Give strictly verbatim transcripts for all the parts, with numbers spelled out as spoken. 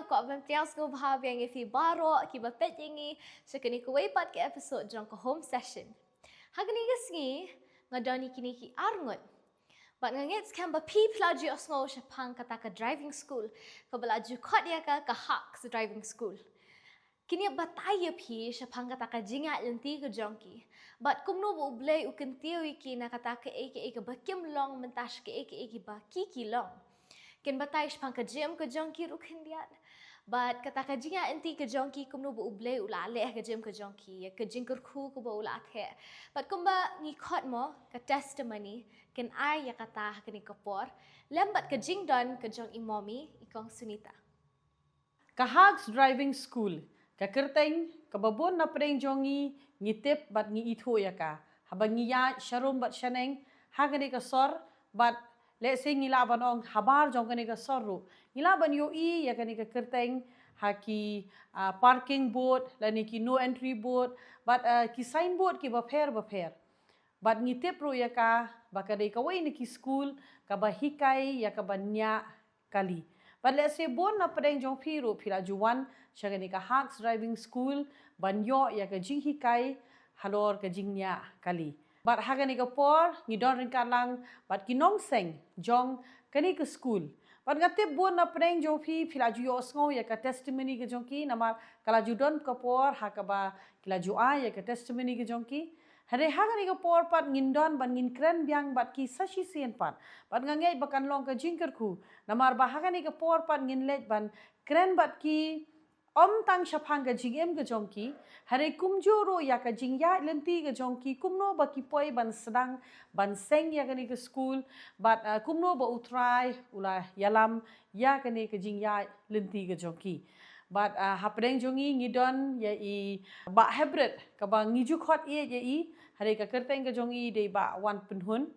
Kwah ban pdiang sngewbha biang ïa phi baroh kiba peit ïa ngi sha kane kawei pat ka episode jong ka home session. Ha kane ka sngi nga don ïa kine ki arngut. Bad nga ngeit skhem ba phi phi la ju ïohsngew shaphang kata ka driving school kaba la ju khot ïa ka ka Hawks Driving School. Kin ïa batai ïa phi shaphang kata ka jingïaid lynti ka jong ki. Bad kumno ba U Blei u kyntiew ïa ki na kata kaei kaei kaba kim long mynta sha kaei kaei kiba ki ki long. Kin batai shaphang ka jingim ka jong ki ruh khyndiat. Bad kata ka jingïaid lynti ka jong ki kumno ba U Blei u la leh ha ka jingim ka jong ki, ïa ka jingkyrkhu kaba u la theh. Bad kumba ngi khot mo ka testimony, kin ai ïa kata ha kane ka por. Lem bad ka jingdon ka jong i Mommy, i Kong Sunita. Ka Hawks Driving School, ka kyrteng kaba bun na pdeng jong ngi ngi tip bad ngi ithuh ïa ka. Haba ngi ïaid sharum bad shaneng ha kane ka sor, bad lehse ngi lah ban ong habar jong kane ka sor ruh, ngi lah ban ïohi ïa kane ka kyrteng ha ki, ah, parking board lane ki no entry board, bad, ah, ki signboard kiba pher ba pher. Bad ngi tip ruh ïa ka ba ka dei kawei na ki skul kaba hikai ïa ka ban ñiah kali. Bad lehse bun na pdeng jong phi ruh phi la ju wan sha kane ka Hawks Driving School ban ïoh ïa ka jinghikai halor ka jingñiah kali. Bad ha kane ka por ngi don ryngkat lang bad ki nongseng jong kane ka skul. Bad nga tip bun na pdeng jong phi phi la ju ïohsngew ïa ka testimony ka jong ki, namar ka la ju don ka por ha kaba ki la ju ai ïa ka testimony ka jong ki. Hynrei ha kane ka por pat ngin don ban ngin kren biang bad ki sa shisien pat. Bad nga ngeit ba kan long ka jingkyrkhu. Namar ba ha kane ka por pat ngin leit ban kren bad ki, ym tang shaphang ka jingim ka jong ki, hynrei kumjuh ruh ïa ka jingïaid lynti ka jong ki, kumno ba ki poi ban sdang ban seng ïa kane ka skul, bad, ah, kumno ba U Trai u la ïalam ïa kane ka jingïaid lynti ka jong ki. Bad, ah, ha pdeng jong ngi ngi don ïa i Bah Hebret kaba ngi ju khot ïeit ïa i, hynrei ka kyrteng ka jong i dei Bah Wanpynhun.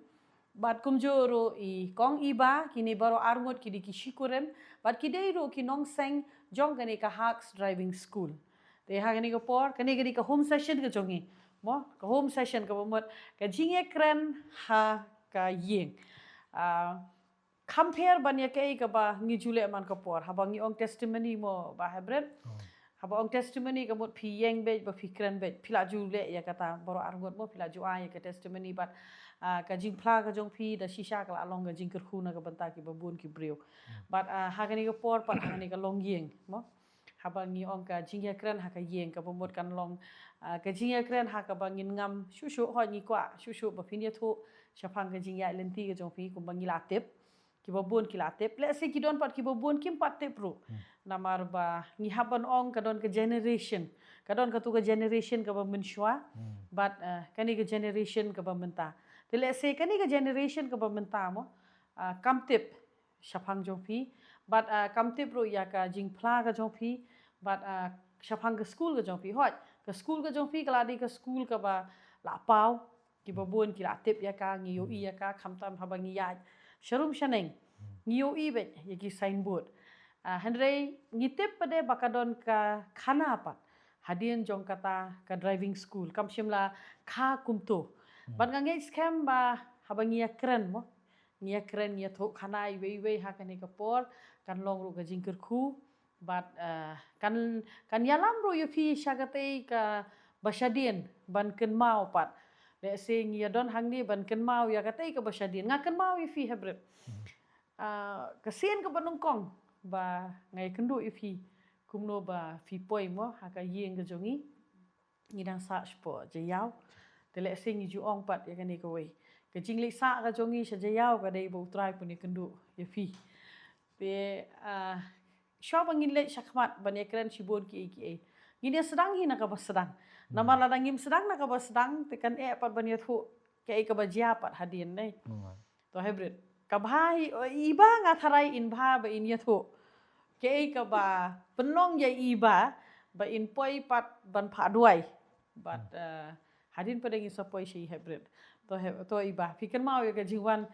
Bad kumjuh ruh i Kong Iba, kine baroh arngut ki dei ki shikurim, bad ki dei ruh ki nongseng jong kane ka Hawks Driving School. Te ha kane ka por, kane ka dei ka home session ka jong ngi. Mo, ka home session kaba mut ka jingïakren ha ka ïing. Ah, compare ban ïa kaei kaba ngi ju leh man ka por, haba ngi ong testimony mo Bah Hebret. Haba ong testimony ka mut phi ïeng beit bad phi kren beit, phi la ju leh ïa kata baroh arngut mo, phi la ju ai ïa ka testimony bad, ah, ka jingphla ka jong phi da shisha ka la long ka jingkyrkhu na ka bynta kiba bun ki briew. Bad, ah, ha kane ka por pat ha kane ka longïing mo. Haba ngi ong ka jingïakren ha ka ïing kaba mut kan long, ah, ka jingïakren ha kaba ngin ngam shuh shuh, hooid ngi kwah shuh shuh ba phin ïathuh shaphang ka jingïaid lynti ka jong phi kumba ngi la tip. Kiba bun ki la tip. Lehse ki don pat kiba bun kim pat tip ruh. Namar ba ngi hap ban ong ka don ka generation. Ka don katu ka generation kaba mynshuwa. Bad, eh, kane ka generation kaba mynta. Te lehse kane ka generation kaba mynta mo, ah, kam tip shaphang jong phi. Bad, ah, kam tip ruh ïa ka jingphla ka jong phi. Bad, ah, shaphang ka skul ka jong phi. Hooid, ka skul ka jong phi ka la dei ka skul kaba la paw. Kiba bun ki la tip ïa ka, ngi ïohi ïa ka, khamtam haba ngi ïaid sharum shaneng. Ngi ïohi beit ïa ki signboard. Ah, hynrei ngi tip pat de ba ka don ka khana pat hadien jong kata ka driving school, kam shym la kha kumto. Bad nga ngeit skhem ba haba ngi ïakren mo, ngi ïakren, ngi ïathuh khana iwei iwei ha kane ka por, kan long ruh ka jingkyrkhu. Bad, eh, kan, kan ïalam ruh ïa phi sha katei kaba shadien ban kynmaw pat. Lehse ngi ïa don hangne ban kynmaw ïa katei kaba shadien. Nga kynmaw ïa phi Hebret. Ah, ka sien kaba nyngkong ba nga ïakynduh ïa phi kumno ba phi poi mo ha ka ïing ka jong ngi. Ngi dang sah shapoh Jaïaw. Te lehse ngi ju ong pat ïa kane kawei. Ka jingleit sah ka jong ngi sha Jaïaw ka dei ba U Trai pun ïakynduh ïa phi. Te, ah, shuwa ba ngin leit shakhmat ban ïakren shibun kiei kiei, ngin ïa sdang hi na kaba sdang. Namar lada ngim sdang na kaba sdang te kan eh pat ban ïathuh kaei kaba jia pat hadien ne. To Hebret. Ka bha hi, o, i Bah nga tharai in bha ba in ïathuh kaei kaba pynlong ïa i Bah ba in poi pat ban phah duwai. Bad, eh, hadien pat de ngin sa poi sha i Hebret. To He-, to i Bah, phi kynmaw ïa ka jingwan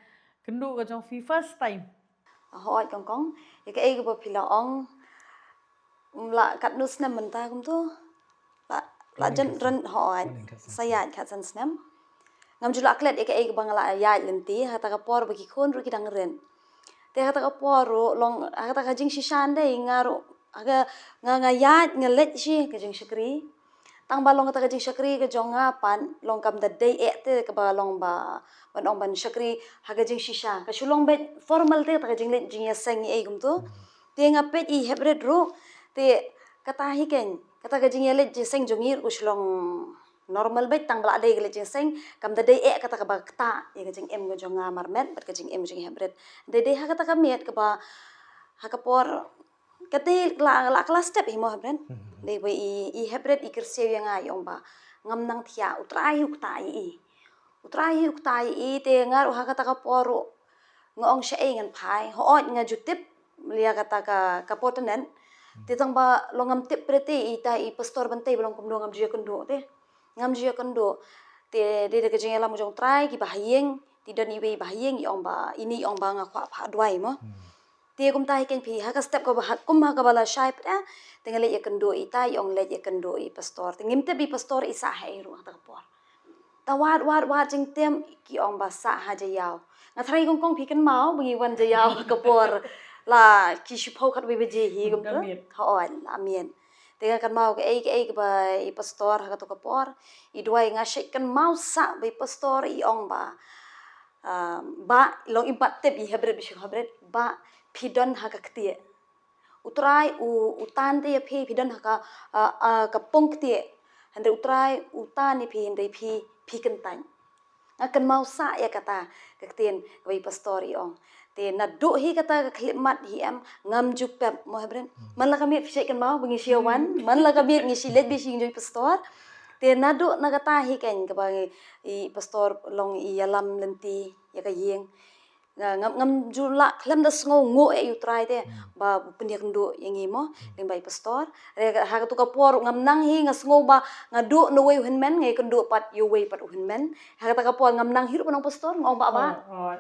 kynduh ka jong phi first time? Hooid kong kong, ïa kaei kaba phi la ong, mm, la katno snem mynta kumto? La, la jan ren, hooid, sa ïaid khatsan snem. Ngam ju la klet ïa kaei kaba nga la ïaid lynti, ha kata ka por ba ki khun ruh ki dang rit. Te ha kata ka por ruh long, ha kata ka jingshisha ndei nga ruh Aga nga nga ïaid nga leit shi ka jingshakri. Tang ba long kata ka jingshakri ka jong nga pat long kam da dei eh te kaba long ba ban ong ban shakri ha ka jingshisha. Ka shu long beit formal te kata ka jingleit jingïaseng ei kumtu. Te nga peit i Hebret ruh te kata hi ken kata ka jingïaleit jingïaseng jong i ruh ka shu long normal beit tang ba la dei ka leit jingïaseng kam da dei eh kata kaba kata ïa ka jingim ka jong nga marmet bad ka jingim jong i Hebret. Dei dei ha kata ka miet kaba ha ka por kata la la kala step hi mo Hebret. Dei ba i i Hebret i kyrsiew ïa nga i ong ba ngam nang thiah u Trai u kta i i. U Trai u kta i i te nga ruh ha kata ka por ruh nga ong sha ei ngan phai hooid nga ju tip ïa kata ka ka por tenen. Te tang ba long ngam tip pre te i ta i pastor ban tei ba long kumno ngam ju ïa kynduh te. Ngam ju ïa kynduh. Te dei da ka jingïalam jong u Trai ki ba ha ïing ti don iwei ba ha ïing i ong ba ini i ong ba nga kwah phah duwai mo. Te kumta hi ken phi ha ka step ka ba ha kum ha ka ba la shai pda. Te nga leit ïa kynduh i ta i ong leit ïa kynduh i pastor te ngim tip i pastor i sah ha ei ruh ha ta ka por. Ta wad wad wad jingtem ki ong ba sah ha jayaw. Nga tharai kong kong phi kynmaw ba ngi wan jayaw ha ka por la ki shiphew khatwei baje hi kumta. Hooid la miet. Te nga kynmaw kaei kaei kaba i pastor ha kata ka por i duwai nga shait kynmaw sah ba i pastor i ong ba ba long im pat tip i Hebret ba shong Hebret ba phi don ha ka ktieh. U Trai u u tan te ïa phi phi don ha ka ka pung ktieh. Hynrei u Trai u tan ïa phi hynrei phi phi kyntait. Nga kynmaw sah ïa kata ka ktien kaba i pastor i ong. Te naduh hi kata ka khyllipmat hi em ngam ju pep mo Hebret. Man la ka miet phi shait kynmaw ba ngi shi wan man la ka miet ngi shi leit ba shi ngi jong i pastor. Te naduh na kata hi ken kaba i pastor long i ïalam lynti ïa ka ïing. Ngam ngam ju lah khlem da sngew nguh ïa u Trai te ba u pynïakynduh ïa ngi mo lyngba i pastor. Re ha katu ka por ngam nang hi nga sngew ba nga duh na uwei u hynmen nga ïakynduh pat ïa uwei pat u hynmen. Ha kata ka por ngam nang hi ruh ba nang pastor nga ong ba ba.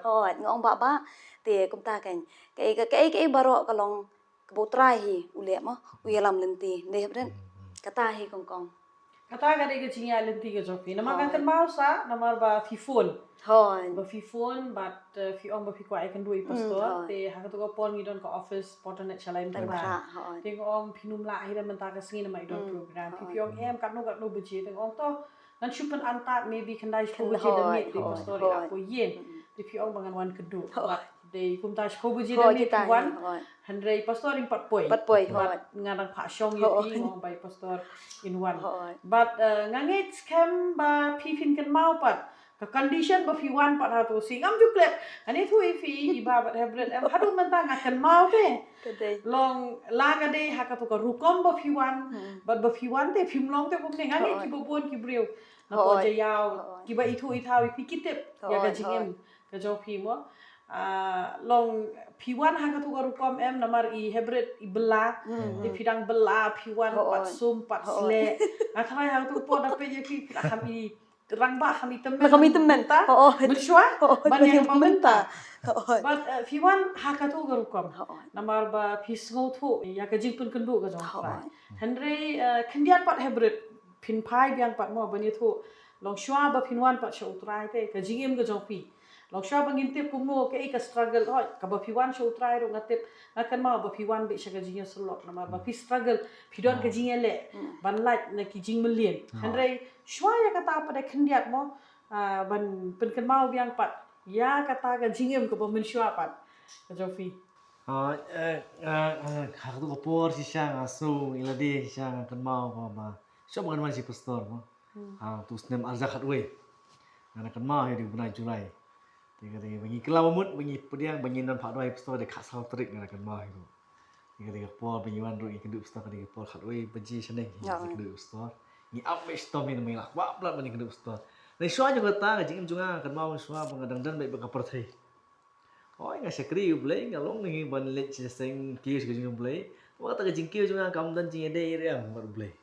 Hooid nga ong ba ba. Te kumta kan kaei kaei kaei baroh ka long kaba u Trai hi u leh mo u ïalam lynti dei Hebret. Kata hi kong kong. Kata ka dei ka jingïaid lynti ka jong phi namar nga kynmaw sah namar ba phi phone. Hooid. Ba phi phone bad phi ong ba phi kwah ïakynduh i pastor te ha katu ka por ngi don ka office por tang shalai mynta. Te nga ong phi num lah hi da mynta ka sngi namar i don program phi phi ong em katno katno baje te nga ong to ngan shu pynantat maybe khyndai shiphew baje da miet te i pastor i ap ïing. Te phi ong ba ngan wan kynduh bad dei kumta shiphew baje da miet phi wan. Hynrei pastor in pat poi. Pat poi. Bad nga dang phah shong ïa phi nga ong ba i pastor in wan. Bad nga ngeit skhem ba phi phin kynmaw pat ka condition ba phi wan pat ha tu si ngam ju klet. Ani tu i phi i ba bad Hebret em haduh mynta nga kynmaw te. Long la ka dei ha katu ka rukom ba phi wan bad ba phi wan te phim long te kumne nga ngeit ki ba bun ki briew na poj jayaw ki ba i tu i thaw i phi ki tip ïa ka jingim ka jong phi mo. Long phi wan ha katu ka rukom em namar i Hebret i bela. Te phi dang bela phi wan pat sum pat sleh. Nga tharai ha katu ka por da peit ïa phi phi la kham i rangbah kham i tymmen. Kham i tymmen ta. Mynshuwa ban ïa rangbah mynta. Bad phi wan ha katu ka rukom namar ba phi sngewthuh ïa ka jingpynkynduh ka jong u Trai. Hynrei khyndiat pat Hebret phin phai biang pat mo ban ïathuh. Long shuwa ba phin wan pat sha u Trai te ka jingim ka jong phi. Long shuwa ba ngin tip kumno kaei ka struggle hoi kaba phi wan sha u Trai ruh nga tip nga kynmaw ba phi wan beit sha ka jingïasyllok namar ba phi struggle phi don ka jingïaleh ban lait na ki jingmlien. Hynrei shuwa ïa kata pat da khyndiat mo ban pynkynmaw biang pat ïa kata ka jingim kaba mynshuwa pat ka jong phi. Ha katu ka por shisha nga sngew ïa lade shisha nga kynmaw ba shuwa ba ngan wan shi pastor mo. Ha tu snem arja khatwei. Nga na kynmaw hi dei u bnai July. Te ka dei ba ngi kylla ba mut ba ngi pdiang ba ngi don phah duwai pastor dei khatsaw tarik nga na kynmaw hi ruh. Te ka dei ka por ba ngi wan ruh ngi kynduh pastor ka dei ka por khatwei baje shaneng ngi kynduh pastor. Ngi ap mei shitom hi namar ngi la kwah blat ba ngi kynduh pastor. Nai shuwa jong kata ka jingim jong nga nga kynmaw shuwa ba nga dang don beit bad ka pyrthei. Hoi nga shakri U Blei nga long hi ban leit sha seng kiew sha ka jong U Blei. Wa kata ka jingkiew jong nga kam don jingïadei ïa em bad U Blei.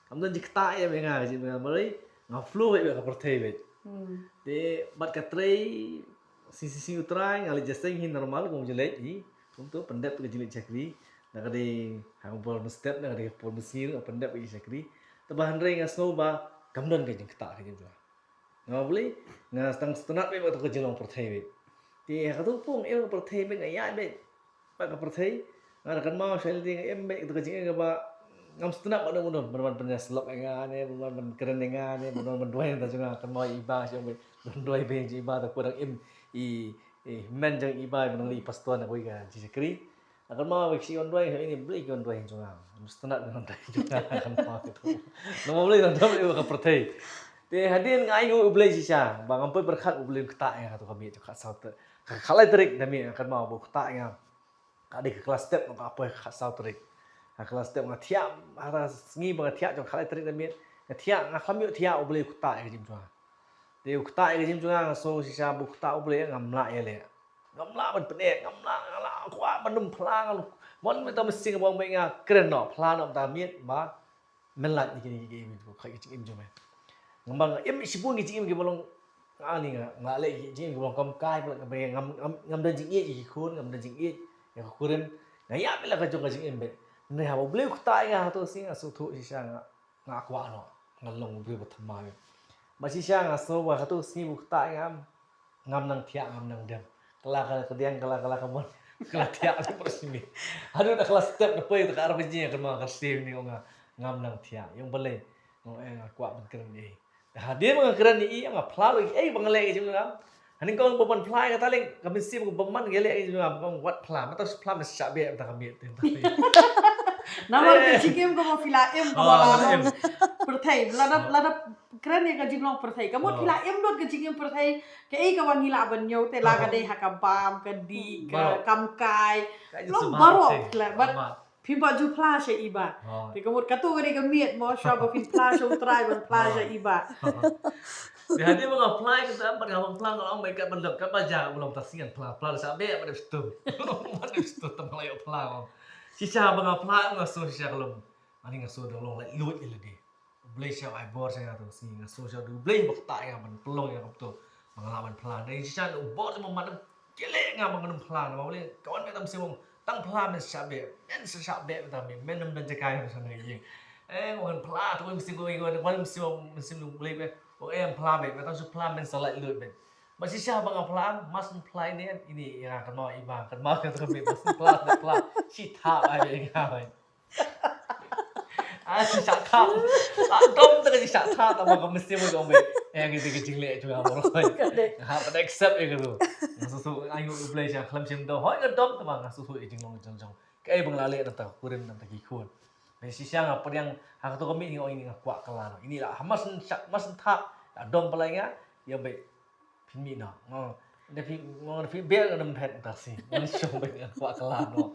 Kam don jingktah ïa em ïa nga ka jingkiew nga Blei nga flow beit bad ka pyrthei beit. Te bad ka trei sing sing sing U Trai nga leit sha seng hi normal kum ju leit hi. Kumto pyndep ka jingleit shakri. Na ka dei ha ka por mynstep na ka dei ka por mynsngi ruh pyndep ka jingshakri. Te ba hynrei nga sngew ba kam don ka jingktah ka jingktah. Nga Blei nga tang sngewtynnat beit bad ka jinglong pyrthei beit. Te ha katu pung ïa ka pyrthei beit nga ïaid beit bad ka pyrthei. Nga da kynmaw sha lade nga im bad kata ka jingim kaba ngam sngewtynnat ba don, ba don ban pynïasoh ïa nga ne, ba don ban kren ïa nga ne, ba don ban duwai na ka bynta jong nga. Kynmaw i Bah sha, ba don duwai bad i Bah, da kaba dang im i, i hynmen jong i Bah ba dang i pastor na kawei ka jingshakri. Nga kynmaw ba ki wan duwai sha ini, Blei ki wan duwai jong nga. Ngam sngewtynnat ba don duwai jong nga, kynmaw kata. Namar Blei dang dap ïa ka pyrthei. Te hadien nga ainguh ïa U Blei shisha ba ngam poi pyrkhat, U Blei u ktah ïa nga ha kato ka miet jong ka khatsaw tarik, ka khatlai tarik na miet, nga kynmaw ba u ktah ïa nga. Ka dei ka klas tep nga, ka poi ka khatsaw tarik. Ka klas tep nga thiah, ha ka sngi ba nga thiah jong ka khatlai tarik na miet, nga thiah, nga khlem ïoh thiah U Blei u ktah ïa ka jingim jong nga. Te u ktah ïa ka jingim jong nga, nga sngew shisha ba u ktah U Blei, ngam lah ïaleh. Ngam lah ban pyneh, ngam lah, ngam lah, kwah ban ym phla, ngam lah. Mon mynta mynsiem ba ong ba nga kren noh, phla noh mynta miet ba men lait ïa kine kiei kiei, ka jingim jong me. Namar nga im shibun ki jingim kiba long, nga ni nga, nga leh ki jingim kiba long kam kai, ba ngam, ngam, ngam don jingïeit ïa ki khun, ngam don jingïeit ïa ka kurim. Nga ïap ïa la ka jong ka jingim bad. Hynrei haba U Blei u ktah ïa nga ha kato ka sngi, nga sngewthuh shisha nga, nga kwah noh, nga long u briew ba thymmai. Bad shisha nga sngew ba ha kato ka sngi ba u ktah ïa nga, ngam nang thiah, ngam nang dem. Ka la ka, ka diang, ka la, ka la ka mon. Ka la thiah ka por simi. Haduh da ka la step na poi da ka ar baje, kynmaw ka simi ong nga, ngam nang thiah. Ïa U Blei, ong eh, nga kwah ban kren ïa i. Hadien ba nga kren ïa i, nga phla lut ïa i ba nga leh ïa ka jingim. Hynrei kong ba ban phla ïa kata lei, ka mynsiem ka bymman ka leh ïa ka jingim, kong wat phla, mynta shu phla, mynta shu shah beh mynta ka miet. Namar ka jingim kaba phi la im, kaba la long pyrthei, lada, lada kren ïa ka jinglong pyrthei. Ka mut phi la im lut ka jingim pyrthei, kaei kaba ngi lah ban ñiew te la ka dei ha ka bam, ka dih, ka kam kai. Long baroh phi la, bad phim pat ju phla sha i Bah. Te ka mut kato ka dei ka miet mo, shuwa ba phin phla sha U Trai ban phla sha i Bah. Te hadien ba nga phla ïa kata, bad nga phla, nga ong ba kat ban long, kat ba ja ba long, ta sngi ngan phla, phla da shah beh, bad dep sdang. Bad dep sdang, tang la ïoh phla mo. Shisha ba nga phla, nga sngew shisha ka long, ani nga sngew dang long laitluid ïa lade. U Blei shisha u ai bor sha nga ha kato ka sngi, nga sngew shisha U Blei ba ktah ïa nga ban pynlong ïa kato ba nga lah ban phla. Hynrei shisha u bor jong U Blei u ïaleh ïa nga ba ngan ym phla, namar U Blei u ong, ka wan mynta mynsiem, tang phla, men shah beh, men shah beh mynta, men, men ym don jaka ïa nga sha ka ïing. Eh, ngan phla, to mynsiem, ngan, ngan mynsiem, mynsiem U Blei beh. Ong eh, phla beh, mynta shu phla, men sa laitluid beh. Bad shisha ba nga phla, mas phla ine, ine ïa nga, kynmaw i Bah, kynmaw ka, to beh, mas phla, phla. Shi thap ai ïa nga beh. Ah, shi shah thap. Ah, dom te ka shi shah thap, tang ba ka mynsiem ka ong beh. Eh, ka dei ka jingleh jong nga baroh. Ka dei. Nga hap ban accept ïa kato. Nga shu shu ainguh U Blei sha, khlem shim doh. Hooid nga dom, tang ba nga shu shu ïa ka jinglong jong jong. Kaei ba nga la leh na ka bynta ka kurim, na ka bynta ki khun. Bad shisha nga pdiang ha kato ka miet, nga ong ine nga kwah kylla noh. Ine la ha mar shen shah, mar shen thap. La dom pynlait ïa nga, ïa beh. Phin mih noh. Ngo, da phi, ngo da phi beh, ngan ym phet mynta shi. Ngan shong bad ngan kwah kylla noh.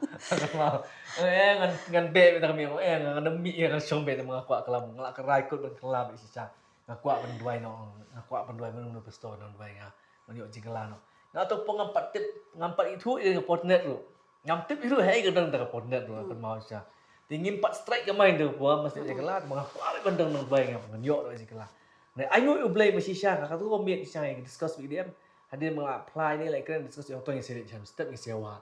Eh, ngan, ngan beh mynta ka miet, eh, ngan ym mih, eh, ngan shong bad ngan kwah kylla. Nga la kyrhai kut ban kylla bad shisha. Nga kwah ban duwai noh, nga kwah ban duwai, ban ong, pastor, nang duwai nga. Ngan ïoh jingkylla noh. Nga to pong ngam pat tip, ngam pat ithuh ïa ka por net ruh. Ngam tip hi ruh, hei, ka dang da ka por net ruh, kynmaw shisha. Te ngim pat strike ka mind ruh, pua, mesti ïa ka lad, ba nga kwah ban dang nang duwai nga, ba ngan ïoh ruh ïa ka lad. Nga ainguh ïa U Blei ba shisha, ka kato ka miet shisha, nga discuss bad i D M. Hadien ba nga la phla ine, la kren discuss, ïa to ngi sha leit sha step, ngi sha wad.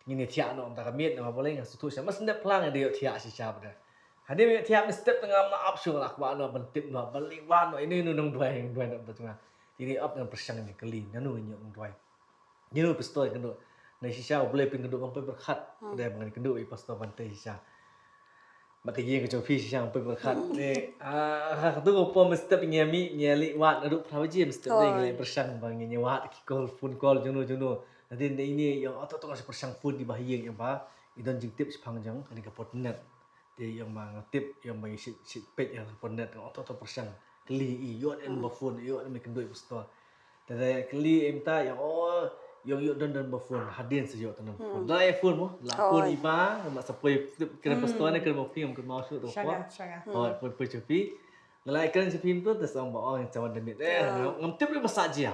Ngin ïa thiah noh mynta ka miet, namar balei nga sngewthuh shisha, mas ndep phla nga dei ïoh thiah shisha bad. Hadien ba ïoh thiah, mynstep te ngam lah ap shuh, nga la kwah noh ban tip noh, ban leit wad noh, ine ine nang duwai, nang duwai noh mynta jong nga. Te ine ap ngan pyrshang, ngan kylli, nano ngan ïoh nang duwai. Ïa u pastor kynduh. Nga shisha U Blei pynkyndit, ngam poi pyrkhat. Dei ba ngan kynduh ïa u pastor Bante shisha. Ba ka ïing ka jong phi shisha ngam poi pyrkhat. Te, ah, ha kato ka por mynstep ngi ïa mih, ngi ïa leit wad naduh phra baje mynstep, dei ngi leit pyrshang ba ngi ïa wad ki call, phone call jongno jongno. Hadien dei ine ïa, oh, to to nga shu pyrshang phone ki ba ha ïing ïa ba i don jingtip shaphang jong kane ka por net. Te ïa ba nga tip, ïa ba ngi shait, shait peit ïa ka por net, nga to to pyrshang. Kylli i, ïoh ne em ba phone, ïoh ne em kynduh ïa u pastor. Te da kylli em ta, ïa, oh, ïoh, ïoh don don ba phone, hadien sa ïoh don phone. Da ïa phone mo, la phone i ba, ngam sa poi kren pastor ne kren ba phi, ngam kynmaw shuh to. Shanga, shanga. Oh, poi poi sha phi. Nga la kren sha phi to, te sa ong ba, oh, ngin sa wan da miet. Eh, ngam tip ïa ba sa jia.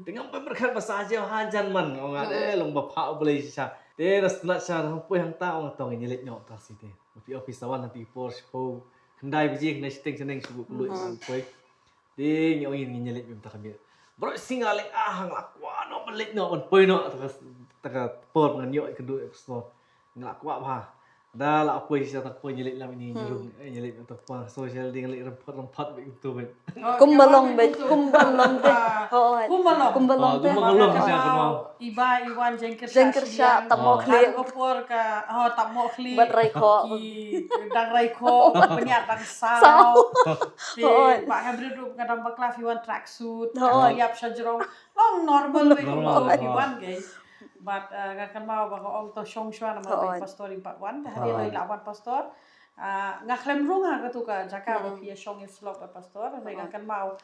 Te ngam poi pyrkhat ba sa jia hajan man, nga ong, eh, long ba phah U Blei shisha. Te da slat sha, da poi hangta, ong, to ngin ïa leit noh ta shi te. Phi office sa wan, phi por shiphew khyndai baje, khyndai shiteng shaneng shu buh kylluid poi. Te ngi ong ngin ïa leit mynta ka miet. Baroh shi nga leit, ah, nga la kwah noh ban leit noh, ban poi noh ta ka, ta ka por ngan ïoh kynduh ïa u pastor. Nga la kwah bha. Da la poi sha ta poi nyelek lam ini nyelung nyelek ta poi social ding lek rempot rempot bek tu bek. Kum ba long bek, kum ba long bek. Hooid. Kum ba long. Kum ba long bek. Kum ba long sha kemau. Iba Iwan jengker sha. Jengker sha ta mo khlieh. Ka por ka ho ta mo khlieh. Bat rai kho. Ki dang rai kho, peniat dang saw. Hooid. Ba hebrit rup ngadam bakla fi wan track suit. Hooid. Yap sha jrong. Long normal bek kum Iwan ke. But nga kynmaw ba ka ong to shong shwa namar ba i pastor i pat wan, te hadien la wan pastor. Nga khlem rung ha katu ka jaka ba phi ïa shong ïa slok bad pastor, hynrei nga kynmaw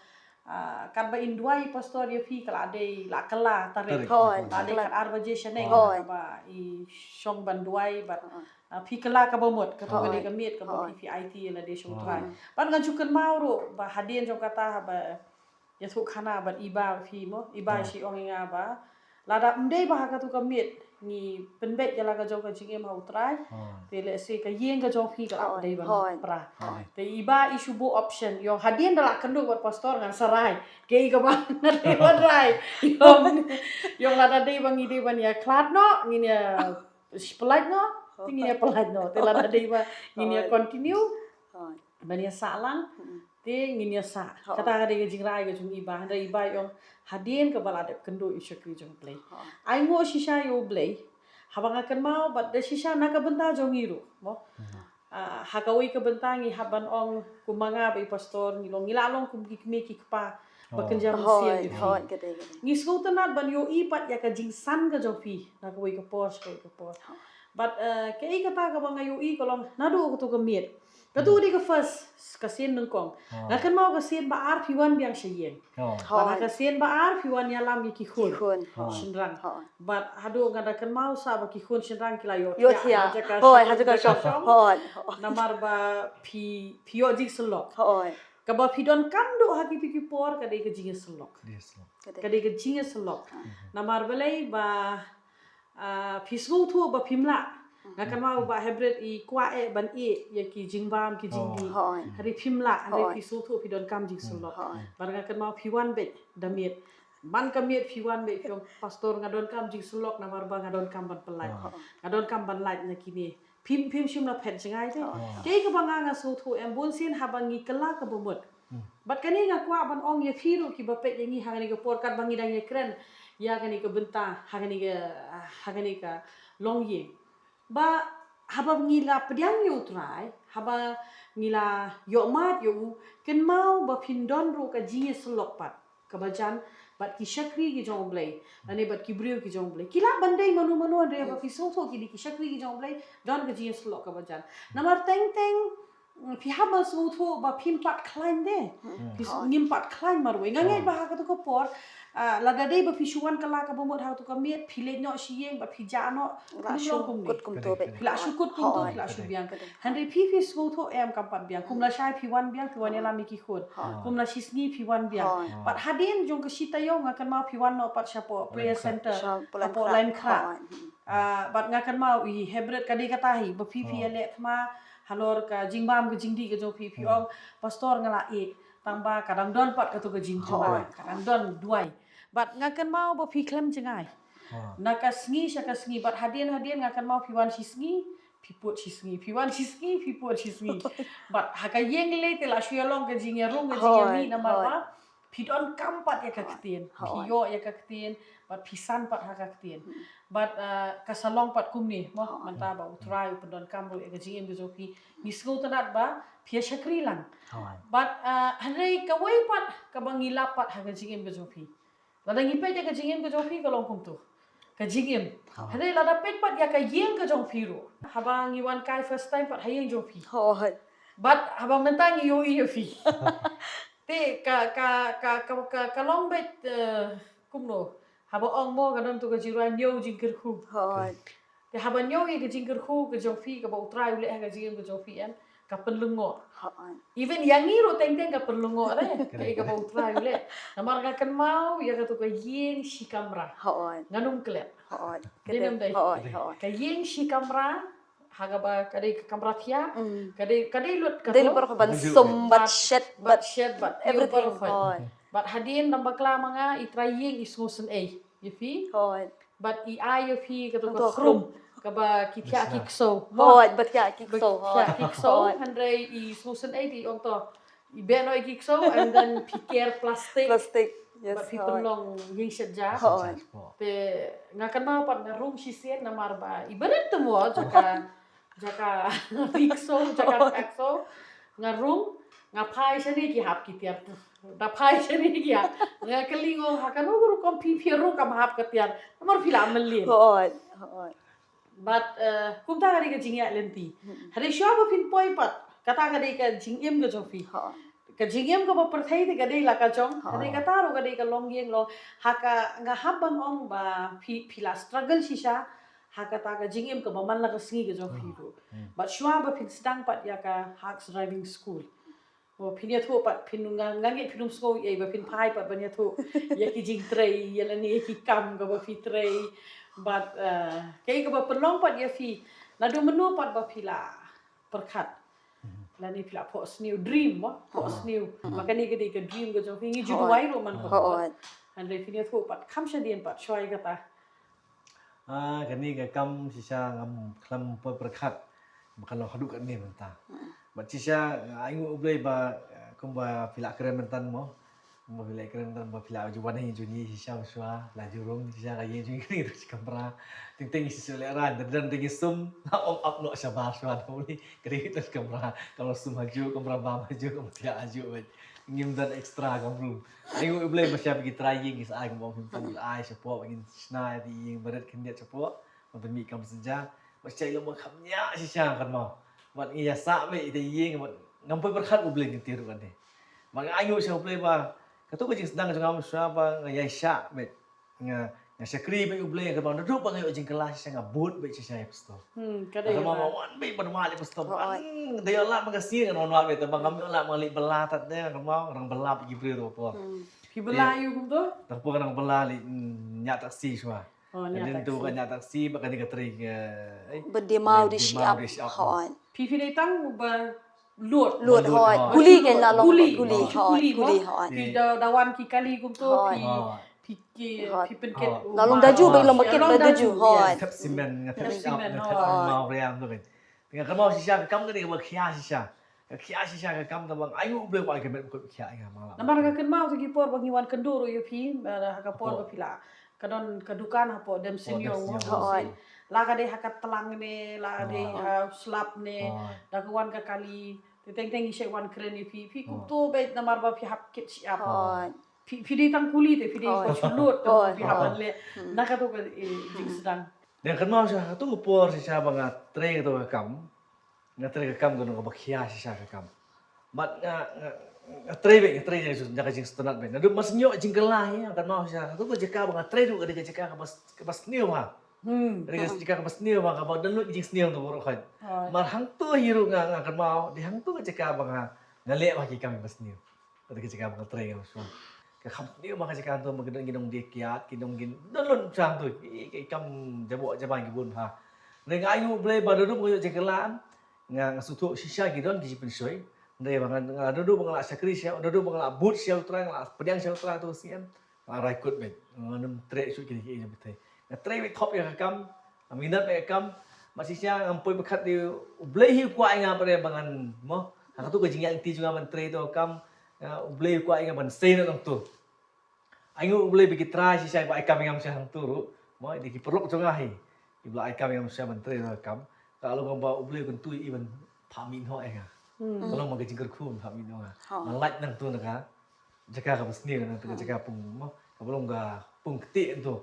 katba in duwai i pastor ïa phi ka la dei la kylla tarik. La dei kat ar baje shaneng ba i shong ban duwai bad phi kylla kaba mut katu ka dei ka miet kaba phi phi aiti ïa lade shong trai. Bad nga ju kynmaw ruh ba hadien jong kata haba ïathuh khana bad iba phi mo iba shi ong ïa nga ba lada ym dei ba ha katu ka miet ngi pynbeit ïa la ka jong ka jingim ha u trai. Te lehse ka ïing ka jong phi ka la dei ban pra. Te iba i shu buh option ïong hadien da la kynduh bad pastor ngan sarai. Ke i kaba ngan dei ban rai. Ïong lada dei ba ngi dei ban ïa khlad noh ngin ïa pynlait noh. Te ngin ïa pynlait noh te lada dei ba ngin ïa continue ban ïa sah lang. Te ngin ïa sah. Kata ka dei ka jingrai ka jong iba hynrei iba i ong hadien kaba la dep kynduh ïa u shakri jong u Blei. Ai nguh shisha ïa u Blei. Haba nga kynmaw bad da shisha na ka bynta jong ngi ruh mo. Ha kawei ka bynta ngi hap ban ong kum ma nga ba i pastor ngi long ngi la long kum ki kmie ki kpa ba kynja mynsiem ïa phi. Ngi sngewtynnat ban ïohi pat ïa ka jingsan ka jong phi na kawei ka por sha kawei ka por. Bad kaei kata kaba nga ïohi ka long naduh katu ka miet. Katu ka dei ka first ka sien nyngkong. Nga kynmaw ka sien ba ar phi wan biang sha ïing. Bad ha ka sien ba ar phi wan ïalam ïa ki khun shynrang. Bad haduh nga da kynmaw sa ba ki khun shynrang ki la ïohthiah ha jaka shong. Namar ba phi phi ïoh jingsyllok. Kaba phi donkam duh ha kitu ki por ka dei ka jingïasyllok. Ka dei ka jingïasyllok. Namar balei ba phi sngewthuh ba phim lah. Nga kynmaw ba hebret i kwah eh ban ïeh ïa ki jingbam ki jingdih. Hynrei phim lah hynrei phi sngewthuh phi donkam jingsyllok. Bad nga kynmaw phi wan beit da miet. Man ka miet phi wan beit phi ong pastor nga donkam jingsyllok namar ba nga donkam ban pynlait. Nga donkam ban lait na kine. Phim phim shim la phet jngai te. Kaei kaba nga nga sngewthuh em bun sien haba ngi kylla kaba mut. Bad kane nga kwah ban ong ïa phi ruh kiba peit ïa ngi ha kane ka por katba ngi dang ïakren ïa kane ka bynta ha kane ka ha kane ka longïing. Ba haba ngi la pdiang ïa u Trai haba ngi la ïohmad ïa u kynmaw ba phin don ruh ka jingïasyllok pat kaba jan bad ki shakri ki jong u Blei lane bad ki briew ki jong u Blei ki lah ban dei mano mano hynrei haba phi sngewthuh ki dei ki shakri ki jong u Blei don ka jingïasyllok kaba jan. Namar teng teng phi hap ban sngewthuh ba phim pat khlaiñ de. Phi ngim pat khlaiñ marwei nga ngeit ba ha katu ka por lada dei ba phi shu wan kylla kaba mut ha katu ka miet phi leit noh sha ïing bad phi jah noh. Phi lah shu kut kumto phi lah shu biang. Hynrei phi phi sngewthuh em kam pat biang kum lashai phi wan biang phi wan ïalam ïa ki khun. Kum la shisngi phi wan biang bad hadien jong ka shi taïew nga kynmaw phi wan noh pat shapoh prayer center shapoh Laitkhrah. Bad nga kynmaw i hebret ka dei kata hi ba phi phi ïaleh thma halor ka jingbam ka jingdih ka jong phi phi ong pastor nga la ïeh tang ba ka dang don pat katu ka jingkynmaw ka dang don duwai. Bad nga kynmaw ba phi khlem jngai na ka sngi sha ka sngi bad hadien hadien nga kynmaw phi wan shisngi phi put shisngi phi wan shisngi phi put shisngi. Bad ha ka ïing lei te la shu ïalong ka jingïarung ka jingïamih namar ba phi donkam pat ïa ka ktien phi ïoh ïa ka ktien bad phi san pat ha ka ktien. Bad ka sa long pat kumne mo mynta ba u Trai u pyndonkam ruh ïa ka jingim ka jong phi. Ngi sngewtynnat ba phi ïa shakri lang. Bad hynrei kawei pat kaba ngi lap pat ha ka jingim ka jong phi. Lada ngi peit ïa ka jingim ka jong phi ka long kumto ka jingim. Hynrei lada peit pat ïa ka ïing ka jong phi ruh haba ngi wan kai first time pat ha ïing jong phi. Bad haba mynta ngi ïohi ïa phi. Te ka ka ka ka ka long beit kumno haba ong mo ka don tu ka jingrwai ñiew jingkyrkhu. Te haba ñiew ïa ka jingkyrkhu ka jong phi kaba u Trai u leh ha ka jingim ka jong phi em ka pynlyngngoh. Even ïa ngi ruh teng teng ka pynlyngngoh re kaei kaba u Trai u leh. Namar nga kynmaw ïa katu ka ïing shi kamra. Ngan ym klet. Dei nam dei ka ïing shi kamra. Ha kaba ka dei ka kamra thiah ka dei ka dei lut ka dei lut baroh ban sum bad shet bad shet bad everything. Bad hadien dang bakla ma nga i trai ïing i sngewsynei ïa phi. Bad i ai ïa phi katu ka khrum. kaba ki thiah ki ksew. Hooid, ba thiah ki ksew. Thiah ki ksew, hynrei i sngewsynei te i ong to. I beh noh ïa ki ksew and then phi ker plastik. Plastik. Yes. Bad phi pynlong ïing shet ja. Hooid. Te nga kynmaw pat nga rung shisien namar ba i barit te mo jaka jaka ki ksew, jaka ki ksew. Nga rung, nga phai shane ki hap ki tiar. Da phai shane ki hap. Nga kylli nga ong ha kano ka rukom phi phi rung kam hap ka tiar. Namar phi la mlien. Hooid, hooid. Bad kumta ka dei ka jingïaid lynti. Hynrei shuwa ba phin poi pat, kata ka dei ka jingim ka jong phi. Ka jingim kaba pyrthei te ka dei la ka jong. Hynrei kata ruh ka dei ka longïing long. Ha ka nga hap ban ong ba phi phi la struggle shisha. Ha kata ka jingim kaba man la ka sngi ka jong phi ruh. Bad shuwa ba phin sdang pat ïa ka Hacks Driving School. Oh, phin ïathuh pat phin nga nga ngeit phin ym sngew ei ba phin phai pat ban ïathuh ïa ki jingtrei ïa lane ïa ki kam kaba phi trei. Bad kaei kaba pynlong pat ïa phi naduh mynno pat ba phi la pyrkhat lane phi la phohsniew dream mo phohsniew. Ma kane ka dei ka dream ka jong phi ngi ju duwai ruh man ka. Hynrei phin ïathuh pat kham shadien pat shuwa ïa kata. Ah, kane ka kam shisha ngam khlem poi pyrkhat ba kan long haduh katne mynta. Bad shisha nga ainguh U Blei ba kumba phi la kren mynta mo. Kumba phi la kren mynta ba phi la ju wan hi jong ngi shisha shuwa la ju rung shisha ka ïing jong ngi ka kamra. Teng teng shisha leh ran dan dan teng sum la ong ap noh shabar shuwa da u ni ka dei ka kamra. Kamra sum ha ju kamra bam ha ju kamra thiah ha ju. Ngim don extra kam room. Ainguh U Blei ba shisha phi ki trai ïing ngi sa ai kumba phim pang ai shapoh ba ngin shna ïa ki ïing barit khyndiat shapoh. Ban pynmih kam synja. Ba shisha i long ba kham ñiah shisha kynmaw. Bad ngi ïa sah beit ïa ki ïing bad ngam poi pyrkhat U Blei ngi tiar ruh kane. Bad nga ainguh sha U Blei ba kato ka jingsdang jong nga shisha ba nga ïa shah beit. Nga nga shakri beit U Blei kynmaw naduh ba nga ïoh jingkylla shisha nga bud beit shisha ïa pastor. Hmm, ka dei. Kynmaw nga wan beit ban wad ïa pastor. Ban da ïoh lad ma ka sngi ngan wan wad beit tang ba ngam ïoh lad ma nga leit bylla tad de kynmaw nga dang bylla beit ki briew ruh por. Phi bylla ïa u kumto? Tang por nga dang bylla leit ñiah taxi shuwa. Oh, ñiah taxi. Ka dei tu ka ñiah taxi ba ka dei ka trei ka. Ba dei maw dei shi ap. Hooid. Phi phi dei tang ba Lut, lut, hooid. Kuli kan la long kuli, hooid, kuli, hooid. Phi da da wan ki kali kumto, phi phi ki phi pynket. La long da ju, ba long ba ket da ju, hooid. Thep simen, nga thep simen, nga thep simen, maw riang tu kan. Nga kynmaw shisha ka kam kane kaba khia shisha. Ka khia shisha ka kam kaba nga ainguh Blei ba ka met ba ka khia nga ma la. Namar nga kynmaw tu ki por ba ngi wan kynduh ruh ïa phi, ha ka por ba phi la. Ka don ka dukan hapoh Dem Senior mo. Hooid. La ka dei ha ka tlang ne, la ka dei ha slap ne, da ka wan ka kali. Te teng teng ngi shait wan kren ïa phi, phi kumto beit namar ba phi hap kit shi ap. Phi phi dei tang kuli te phi dei ko shu lut te phi hap ban leh. Na kato ka jingsdang. Dang kynmaw sha kato ka por shisha ba nga trei kato ka kam. Nga trei ka kam ka nong kaba khia shisha ka kam. Bad nga nga trei beit nga trei ïa ka jingsngewtynnat beit. Naduh mas ñiuh jingkylla hi nga kynmaw shisha kato ka jaka ba nga trei ruh ka dei ka jaka kaba sniew ha. Ka dei ka jaka kaba sniew ha kaba don lut jingsniew tu baroh khoit. Mar hangto hi ruh nga nga kynmaw dei hangto ka jaka ba nga nga leh ba ki kam ba sniew. Ka dei ka jaka ba nga trei nga shuwa. Ka kham sniew ba ka jaka tu ba ki don ki nongdie kiad ki nong ki don lut sha hangto ki kam jaboh jaban ki bun ha. Nga ainguh Blei ba naduh ba nga ïoh jingkylla nga nga sngewthuh shisha ki don ki jingpynshoi. Hynrei ba nga naduh ba nga la shakri sha naduh ba nga la bud sha U Trai nga la pdiang sha U Trai tu sien. Nga rai kut beit nga nym treh shuh kine ki ïing pyrthei. Nga trei beit thop ïa ka kam. Nga minot beit ka kam. Bad shisha ngam poi pyrkhat de U Blei hi u kwah ïa nga ba ngan mo. Ha kato ka jingïaid lynti jong nga ban trei to ka kam. U Blei u kwah ïa nga ban sei noh nangto. Ainguh U Blei ba ki trai shisha ba ai kam ïa nga sha hangto ruh. Mo de ki paralok jong nga hi. Ki ba la ai kam ïa nga sha ban trei to ka kam. Ka long ba U Blei u kyntu ïa i ban phah mih noh ïa nga. Ka long ba ka jingkyrkhu ban phah mih noh ïa nga. Ban lait nangto na ka jaka kaba sniew na ka jaka pung mo kaba long ka pung kti tu.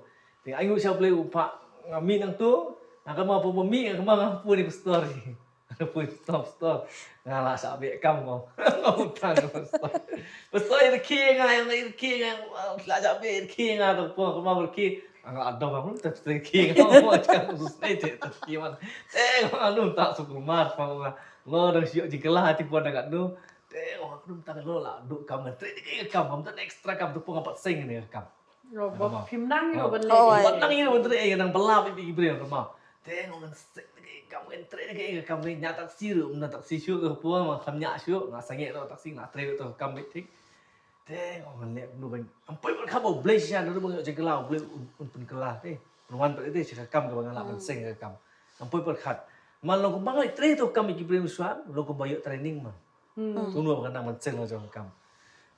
Te ainguh sha U Blei u phah nga mih nangtu nga kama pung ba mih nga kama nga pun ni pastor. Pun pastor pastor nga la sa beh kam mo. Nga pun tang pastor. Pastor ïa ki nga ïa ki nga la sa beh ki nga tu pun kama ki nga la dom aku tu ki nga mo jaka tu snei te tu ki man. Te nga lu tak suku mar pa nga. Ngo dang siok jingkylla ti pun dang kat nu. Te ong aku mynta ka lo la duk kam ngan trei dei ka kam kam tan extra kam tu pun nga pat seng ne kam. Ba phim nang ïa ban leh. Ba nang ïa ban trei nang bela bi bi briew kam. Te ong ngan seng dei ka kam ngan trei dei ka kam ni nya taksi ru na taksi shu ka pun ma kam nya shu nga seng ïa taksi nga trei tu kam bi tik. Te ong ngan leh nu ban am poi ban kam ba blei sha nu ban jeng kela blei un pun kela te. Nuan pat te sha ka kam ka ban nga la ban seng ka kam. Ngam poi pyrkhat. Man long kumba nga trei to kam ïa ki briew shuwa, long kumba ïoh training man. Hmm. Kumno ba nga nang mynsiem la jong kam.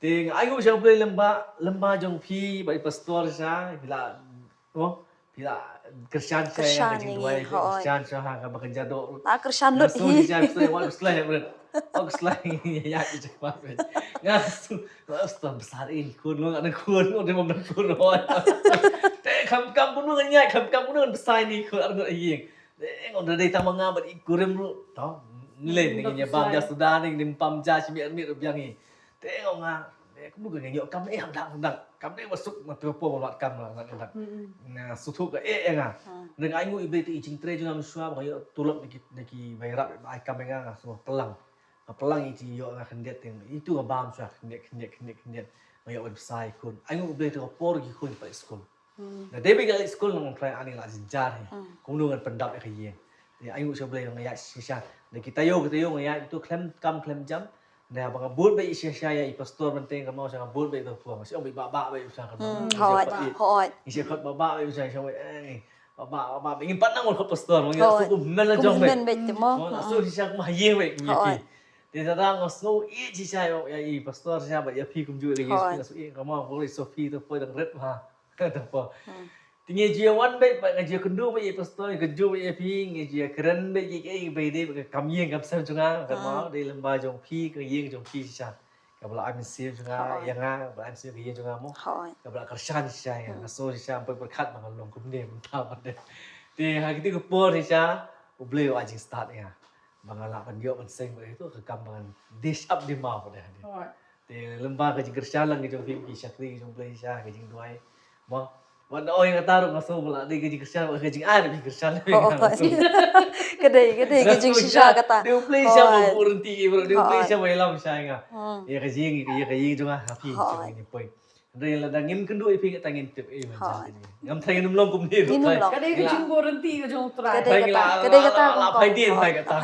Te nga ai nguh sha U Blei lem bad, lem bad jong phi, bad i pastor sha, phi la, oh, phi la kyrshan sha ïa ka jingduwai, kyrshan sha ha kaba kynja doh. Ah, kyrshan lut hi. Sha, sha, wa slai, bret. Wa slai, ya, ya, ya, bret. Nga su, nga su, besar ini, khun, nga, khun, nga, dia memberi khun, oh. Te, kam, kam, pun, nga, kam, kam, pun, besar ini, khun, arngut, iya. Te, nga, udah dari tama nga, bad ikurim, bro. Tau, nilai, ni, nya, bam, ja, sudah, ni, ni, pam, ja, simi, armit, biang, ni. Te, nga, nga, eh, kumno ka nga ïoh kam, eh, hangdang, hangdang. Kam dei ba suk ma phi hapoh ba lat kam la, la, la. Hmm. Nga suthu ka, eh, eh, nga. Ha. Nga ai nguh ïa U Blei te i jingtrei jong nga mynshuwa ba nga ïoh tulop na ki, na ki bairap ba ai kam ïa nga, nga sngewplang. Nga plang ïa i jingïoh nga khyndiat te. Itu nga bam shuwa khyndiat, khyndiat, khyndiat, khyndiat. Nga ïoh ban bsa ïa i khun. Ai nguh U Blei te ka por ki khun pat skul. Hmm. Nga dei ba nga leit skul nang trai ani la jynjar hi. Hmm. Kumno ngan pyndap ïa ka ïing. Te ai nguh sha U Blei nga ïaid shisha. Da kita ïoh, kita ïoh nga ïaid itu khlem kam khlem jam. Nda ba nga bud beit shisha ïa i pastor Mynteng ka mau sha nga bud beit to phuh. Shisha beit ba ba beit sha ka mau. Hmm, hooid, hooid. Shisha khot ba ba beit sha sha beit. Eh, ba ba ba ba. Ngim pat nang khot pastor, ngim shu kum men la jong beit. Kum men beit te mo. Mo, shu shisha kum ha ïing beit kum ïa phi. Te da nga sngew ïeit shisha ïa i pastor shisha bad ïa phi kumjuh lagi. Nga sngew ïeit ka mau ko Sophie to poi dang ret ha. Ka ta pha. Hmm. Te ngi ju ïa wan beit, bad ngi ju ïa kynduh beit ïa i pastor, ngi kynduh beit ïa phi, ngi ju ïa kren beit ïa, ïa, beit dei, bad ka kam ïing kam sem jong nga, ka mau, dei lem bad jong phi, ka ïing jong phi shisha. Kaba la ai mynsiem jong nga, ïa nga, kaba la ai mynsiem ka ïing jong nga mo. Kaba la kyrshan shisha ïa nga, nga sngew shisha, poi pyrkhat ba nga long kumne, mynta pat de. Te ha kito ki por shisha, U Blei u ai jingstad ïa nga. Ba nga lah ban ïoh ban seng bad ito, ka kam ba ngan dish up di mau pat de. Te lem bad ka jingkyrshan lang ka jong phi ki shakri ka jong Blei sha ka jingduwai. Mo. Wan da oi nga taruh nga sngew ba la dei ka jingkyrshan, ka jingai ka jingkyrshan. Oh, oh. Ka dei, ka dei ka jingshisha kata. Dei U Blei sha ba buh rynti ki bro, dei U Blei sha ba ïalam sha nga. Hmm. Ïa ka jing, ïa ka jing jong nga ha phi, sha ka jingpoi. Hynrei lada ngim kynduh ïa phi kata ngim tip ei man jong phi. Ngam tharai ngim long kumne. Ngim long. Ka dei ka jingbuh rynti ka jong U Trai. Ka dei kata, ka dei kata. La phai dien, phai kata.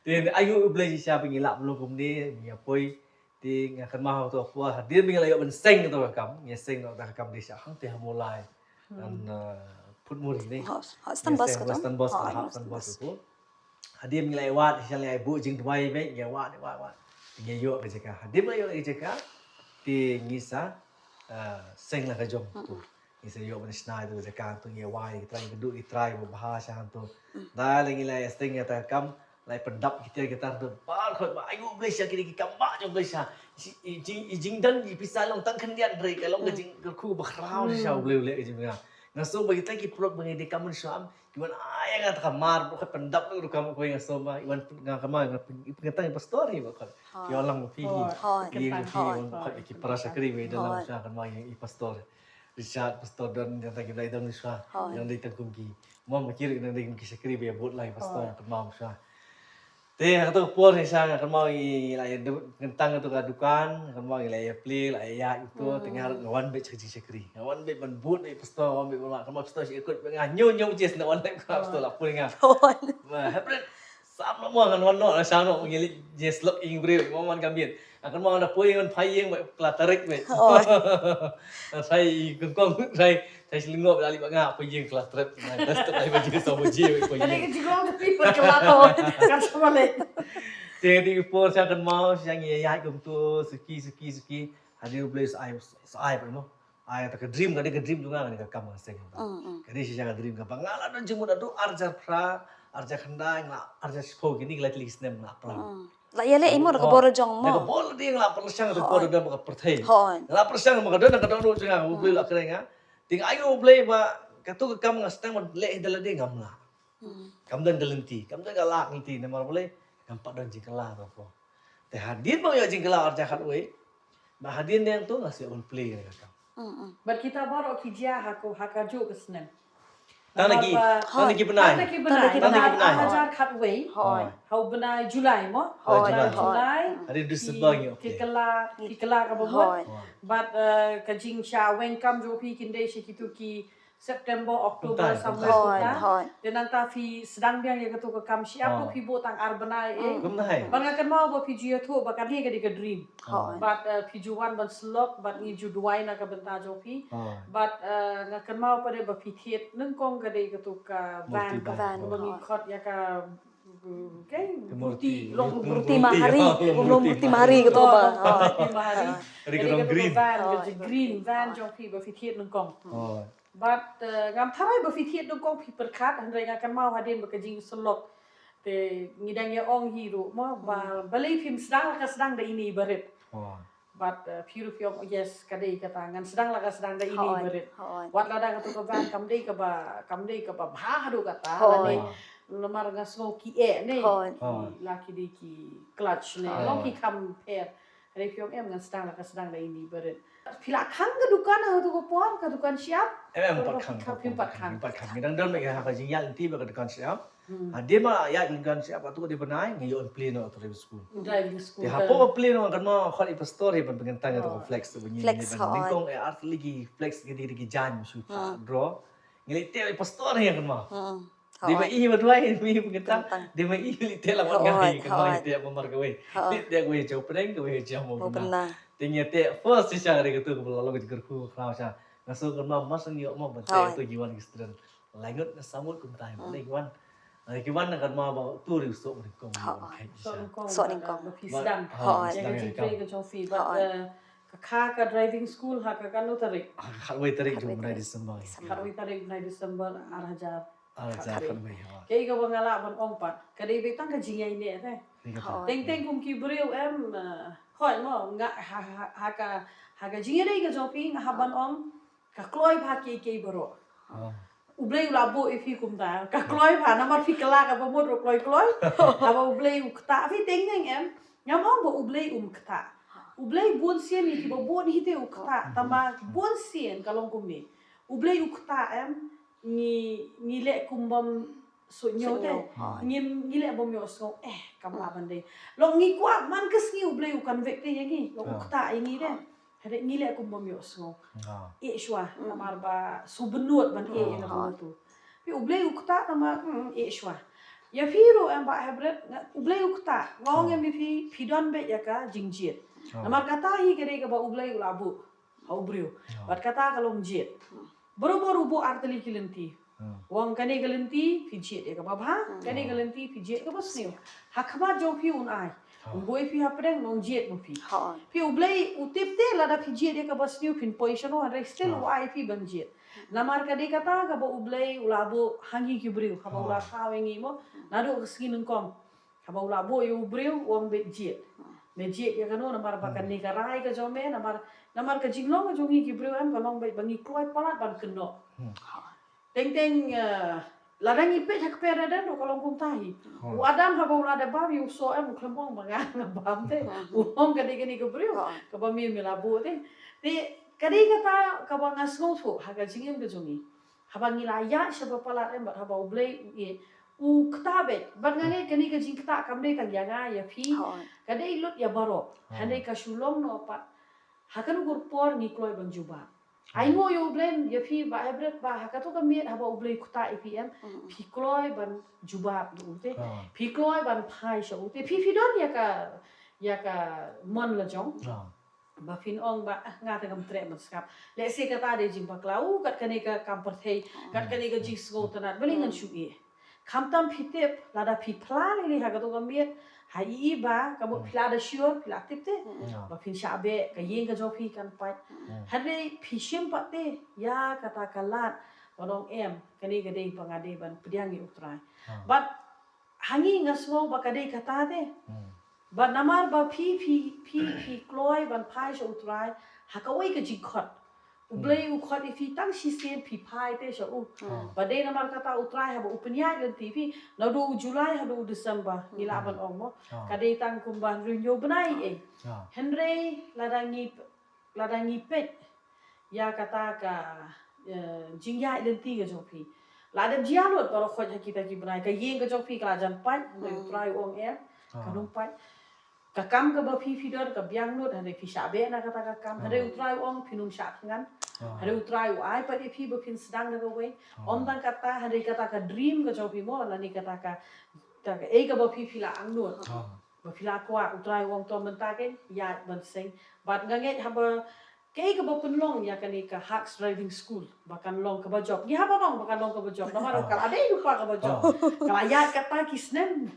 Te ai nguh U Blei shisha ba ngi lah long kumne, ngi ïa poi. Te nga kynmaw ha kato ka por hadien ba ngi la ïoh ban seng kato ka kam, ngi seng kato ka kam dei sha hangtei ha Mawlai. Ngan, uh, Phutmuri ne. Ha, ha Western Bus kato. Western Bus, ha Western Bus kato. Hadien ngi la ïa wad, ngi la ïa buh jingduwai beit, ngi ïa wad, wad, wad. Ngi ïoh ka jaka. Hadien la ïoh ka jaka, te ngi sa, uh, seng la ka jong tu. Ngi sa ïoh ban shna ïa tu ka jaka tu, ngi ïa wai, ngi trai, ngi duh, ngi trai, ba bha sha tu. Da la ngi la ïa seng ïa ta ka kam, la ïa pyndap ki tiar ki tar tu. Ba khot ba, ai nguh Blei sha ki dei ki kam ba jong Blei sha. I jing, i jingdon, i pisa long tang khyndiat, hynrei ka long ka jingkyrkhu ba khraw sha U Blei, U Blei ka jingmyntoi. Nga sngew ba kita ki paralok ba ngi dei kam mynshuwa, ki wan ai ïa nga ta ka mar, ba khot pyndap na ka kam ko nga sngew ba, i wan nga ka mar, nga pyn-, i pynkynthang i pastor hi ba khot. Ki wan lang ba phi hi. Hooid. Ki wan ba phi, wan ba khot ki para shakri ba i dang lang sha kan ma i pastor. Richard, pastor Don, yang ta ki Blai Don mynshuwa. Hooid. Yang dei tang kum ki. Mo ma ki ruh dang dei kum ki shakri ba ïa bud lai pastor kan ma mynshuwa. Te ha kato ka por hi sha nga kynmaw ngi la ïa du-, kyntang kato ka dukan, kynmaw ngi la ïa plie, la ïa ïaid kato, te nga ruh nga wan beit sha ka jingshakri. Nga wan beit ban bud beit pastor, wan beit ban kynmaw pastor sha ïa kut beit nga ñiew ñiew jingïaseng wan leit ka pastor la pule nga. Ba hapret sam la mo ngan wan noh la sha noh ngi leit jingïaslok ïing briew mo man ka miet. Nga kynmaw nga da poi ngan phai ïing beit kla tarik beit. Phai kongkong phai Te shi lyngngoh ba la leit ba nga poi ïing klas trep. Nga klas trep ai ba ji saw ba ji poi ïing. Ka dei ka jinglong ka phi poi klas trep. Kan sa ba leit. Te ka dei ka por sha kynmaw sha ngi ïaid kumto suki suki suki. Hadien U Blei sa ai sa ai ba mo. Ai ta ka dream ka dei ka dream jong nga ka dei ka kam ka seng. Ka dei shisha ka dream ka ba nga la don jingmut haduh ar hajar phra, ar hajar khyndai, nga ar hajar shiphew kine ki lai tylli ki snem nga la plang. La ïaleh imo da ka bor la jong mo. Da ka bor la dei nga la pyrshang da ka bor da ka pyrthei. Hooid. Nga la pyrshang ma ka don da ka don ruh jong nga, U Blei la kren nga. Te nga ai U Blei ba kato ka kam nga sdang ban leh da lade ngam lah. Kam don da lynti, kam don ka lak lynti namar balei ngam pat don jingkylla to ko. Te hadien ba nga ïoh jingkylla ar hajar khatwei. Ba hadien dang to nga sdang ban plie ka kam. Bad kita baroh ki jia ha ko ha kajuh ka snem. Tang na ki, tang na ki bnai. Tang na ki bnai. Tang na ki bnai. Ar hajar khatwei. Hooid. Ha u bnai July mo? Hooid, July. Hadien December ngi, okay. Ki kylla, ki kylla kaba mut. Hooid. Bad, eh, ka jingshah weng kam jong phi kin dei sha kito ki September, October, somewhere kumta. Te nangta phi sdang biang ïa katu ka kam shyiap, phi buh tang ar bnai eh. Bad nga kynmaw ba phi ju ïathuh ba kane ka dei ka dream. Bad phi ju wan ban syllok bad ngi ju duwai na ka bynta jong phi. Bad nga kynmaw pat ba phi thied nyngkong ka dei katu ka van. Ba ngi khot ïa ka Okay, murti, long murti mahari, long murti mahari katu ba. Murti mahari. Kane ka green van, green van jong phi ba phi thied nyngkong. Bad ngam tharai ba phi thied nyngkong phi pyrkhat, hynrei nga kynmaw hadien ba ka jingsyllok. Te ngi dang ïa ong hi ruh mo ba balei phim sdang la ka sdang da ine i barit. Bad phi ruh phi ong yes ka dei kata ngan sdang la ka sdang da ine i barit. Wat la da katu ka van kam dei kaba kam dei kaba bha haduh kata lane namar nga sngew ki eh ne. La ki dei ki clutch ne long ki kham pher. Hynrei phi ong em ngan sdang la ka sdang da ine i barit. Phi la khang ka dukan ha katu ka por ka dukan shyiap. Em em pat khang. Phim pat khang. Phim pat khang. Ngi dang don beit ha ka jingïaid lynti bad ka dukan shyiap. Hadien ba ïaid ka dukan shyiap, katu ka dei bnai ngi ïoh plie noh driving school. Driving school. Te hapoh ba plie noh nga kynmaw khot i pastor ïa ban pynkyntang ïa ka flex ba ngi. Flex, ban nyngkong eh ar tylli ki flex ki dei ki jaiñ shu draw. Ngi leit teh i pastor ïa kynmaw. Dei ma i ba duwai, ma i pynkyntang. Dei ma i leit teh la wan ngai kynmaw ïa teh ba mar kawei. Leit teh kawei jong pdeng kawei jong mo bynta. Te ngi teh first shisha ka dei katu kaba la long ka jingkyrkhu khraw sha. Nga sngew kynmaw mar shu ïoh mo ban teh tu ki wan ki student. Laingut na samut kumta hi. Lei ki wan. Ki wan na kynmaw ba tu ri u soh nyngkong. Soh nyngkong. Soh nyngkong. Ba phi sdang. Ïa ka jingtrei ka jong phi bad ka kha ka driving school ha ka kano tarik? Ha ka khatwei tarik jong u bnai December. Khatwei tarik bnai December ar hajar. Ar hajar khatwei. Kaei kaba nga lah ban ong pat ka dei beit tang ka jingïaineh te. Teng teng kum ki briew em hoi mo nga ha ka ha ka jingïadei ka jong phi nga hap ban ong ka kloi bha kiei kiei baroh. U Blei u la buh ïa phi kumta ka kloi bha namar phi kylla kaba mut ruh kloi kloi. Haba U Blei u ktah phi teng teng em. Ngam ong ba U Blei um ktah. U Blei bun sien ïa kiba bun hi te u ktah tangba bun sien ka long kumne. U Blei u ktah em ngi ngi leh kum bym suh ñiew te. Ngi ngi leh bym ïohsngew eh kam lah ban dei. Long ngi kwah man ka sngi U Blei u convict te ïa ngi u ktah ïa ngi te. Hynrei ngi leh kum bym ïohsngew. Ïeh shuwa namar ba shu bynnud ban ïeh ïa kaba tu. Phi U Blei u ktah namar ïeh shuwa. Ïa phi ruh em Bah Hebret U Blei u ktah. Nga ong em ïa phi phi don beit ïa ka jingjied. Namar kata hi ka dei kaba U Blei u la buh ha u briew. Bad kata ka long jied. Barabor u buh ar tylli ki lynti. Ong kane ka lynti phi jied ïa kaba bha, kane ka lynti phi jied kaba sniew. Ha khmat jong phi un ai. Un buh ïa phi hapdeng un jied ma phi. Phi U Blei u tip te lada phi jied ïa kaba sniew phin poi shano hynrei still u ai phi ban jied. Namar ka dei kata kaba U Blei u la buh ha ngi ki briew haba u la thaw ïa ngi mo. Naduh ka sngi nyngkong. Haba u la buh ïa u briew u ong beit jied. Me jied ïa kano namar ba kane ka rai ka jong me namar namar ka jinglong ka jong ngi ki briew em ka long beit ba ngi kloi palat ban kynnoh. Teng teng lada ngi peit ha ka paradigm ruh ka long kumta hi. U Adam haba u la da bam ïa u soh em u khlem ong ba nga nga bam te. U ong ka dei kane ka briew kaba me me la buh te. Te ka dei kata kaba nga sngewthuh ha ka jingim ka jong ngi. Haba ngi la ïaid sha ba palat em bad haba U Blei u ïeit u ktah beit bad nga ngeit kane ka jingktah kam dei tang ïa nga ïa phi. Ka dei lut ïa baroh. Hynrei ka shu long noh pat ha kano ka por ngi kloi ban jubab. Ai nguh ïa U Blei ïa phi Bah Hebret ba ha kato ka miet haba U Blei u ktah ïa phi em phi kloi ban jubab ïa u te. Phi kloi ban phai sha u te phi phi don ïa ka ïa ka mon la jong. Ba phin ong ba ah nga te ngam treh ban sngap. Lehse kata dei jingbakla u kat kane ka kam pyrthei kat kane ka jingsngew tynat balei ngan shu ïeh. Khamtam phi tip lada phi phla lili ha kato ka miet ha i i ba ka mut phi la da sure phi la tip te ba phin shah beh ka ïing ka jong phi kan pait. Hynrei phi shim pat te ïa kata ka lad ban ong em kane ka dei ba nga dei ban pdiang ïa U Trai. Bad ha ngi nga sngew ba ka dei kata te. Ba namar ba phi phi phi phi kloi ban phai sha U Trai ha kawei ka jingkhot. U Blei u khot ïa phi tang shisien phi phai te sha u. Ba dei namar kata U Trai haba u pynïaid lynti phi naduh u July haduh u December ngi lah ban ong mo. Ka dei tang kumba hynriew bnai ei. Hynrei lada ngi lada ngi peit ïa kata ka jingïaid lynti ka jong phi. La dep jia lut baroh khoit ha kita ki bnai ka ïing ka jong phi ka la jan pait hynrei U Trai u ong em ka nang pait. ka kam kaba phi phi don ka biang lut, hynrei phi shah beh na kata ka kam. Hynrei U Trai u ong phin ym shah thngan. Hynrei U Trai u ai pat ïa phi ba phin sdang da kawei. Ym tang kata, hynrei kata ka dream ka jong phi mo, lane kata ka, kata ka ei kaba phi phi la angnud. Ba phi la kwah, U Trai u ong to mynta kein ïaid ban seng. Bad nga ngeit haba kaei kaba pynlong ïa kane ka Hacks Driving School ba kan long kaba jop. Ngi hap ban ong ba kan long kaba jop. Namar ka la dei lypa kaba jop. Ka la ïaid kata ki snem.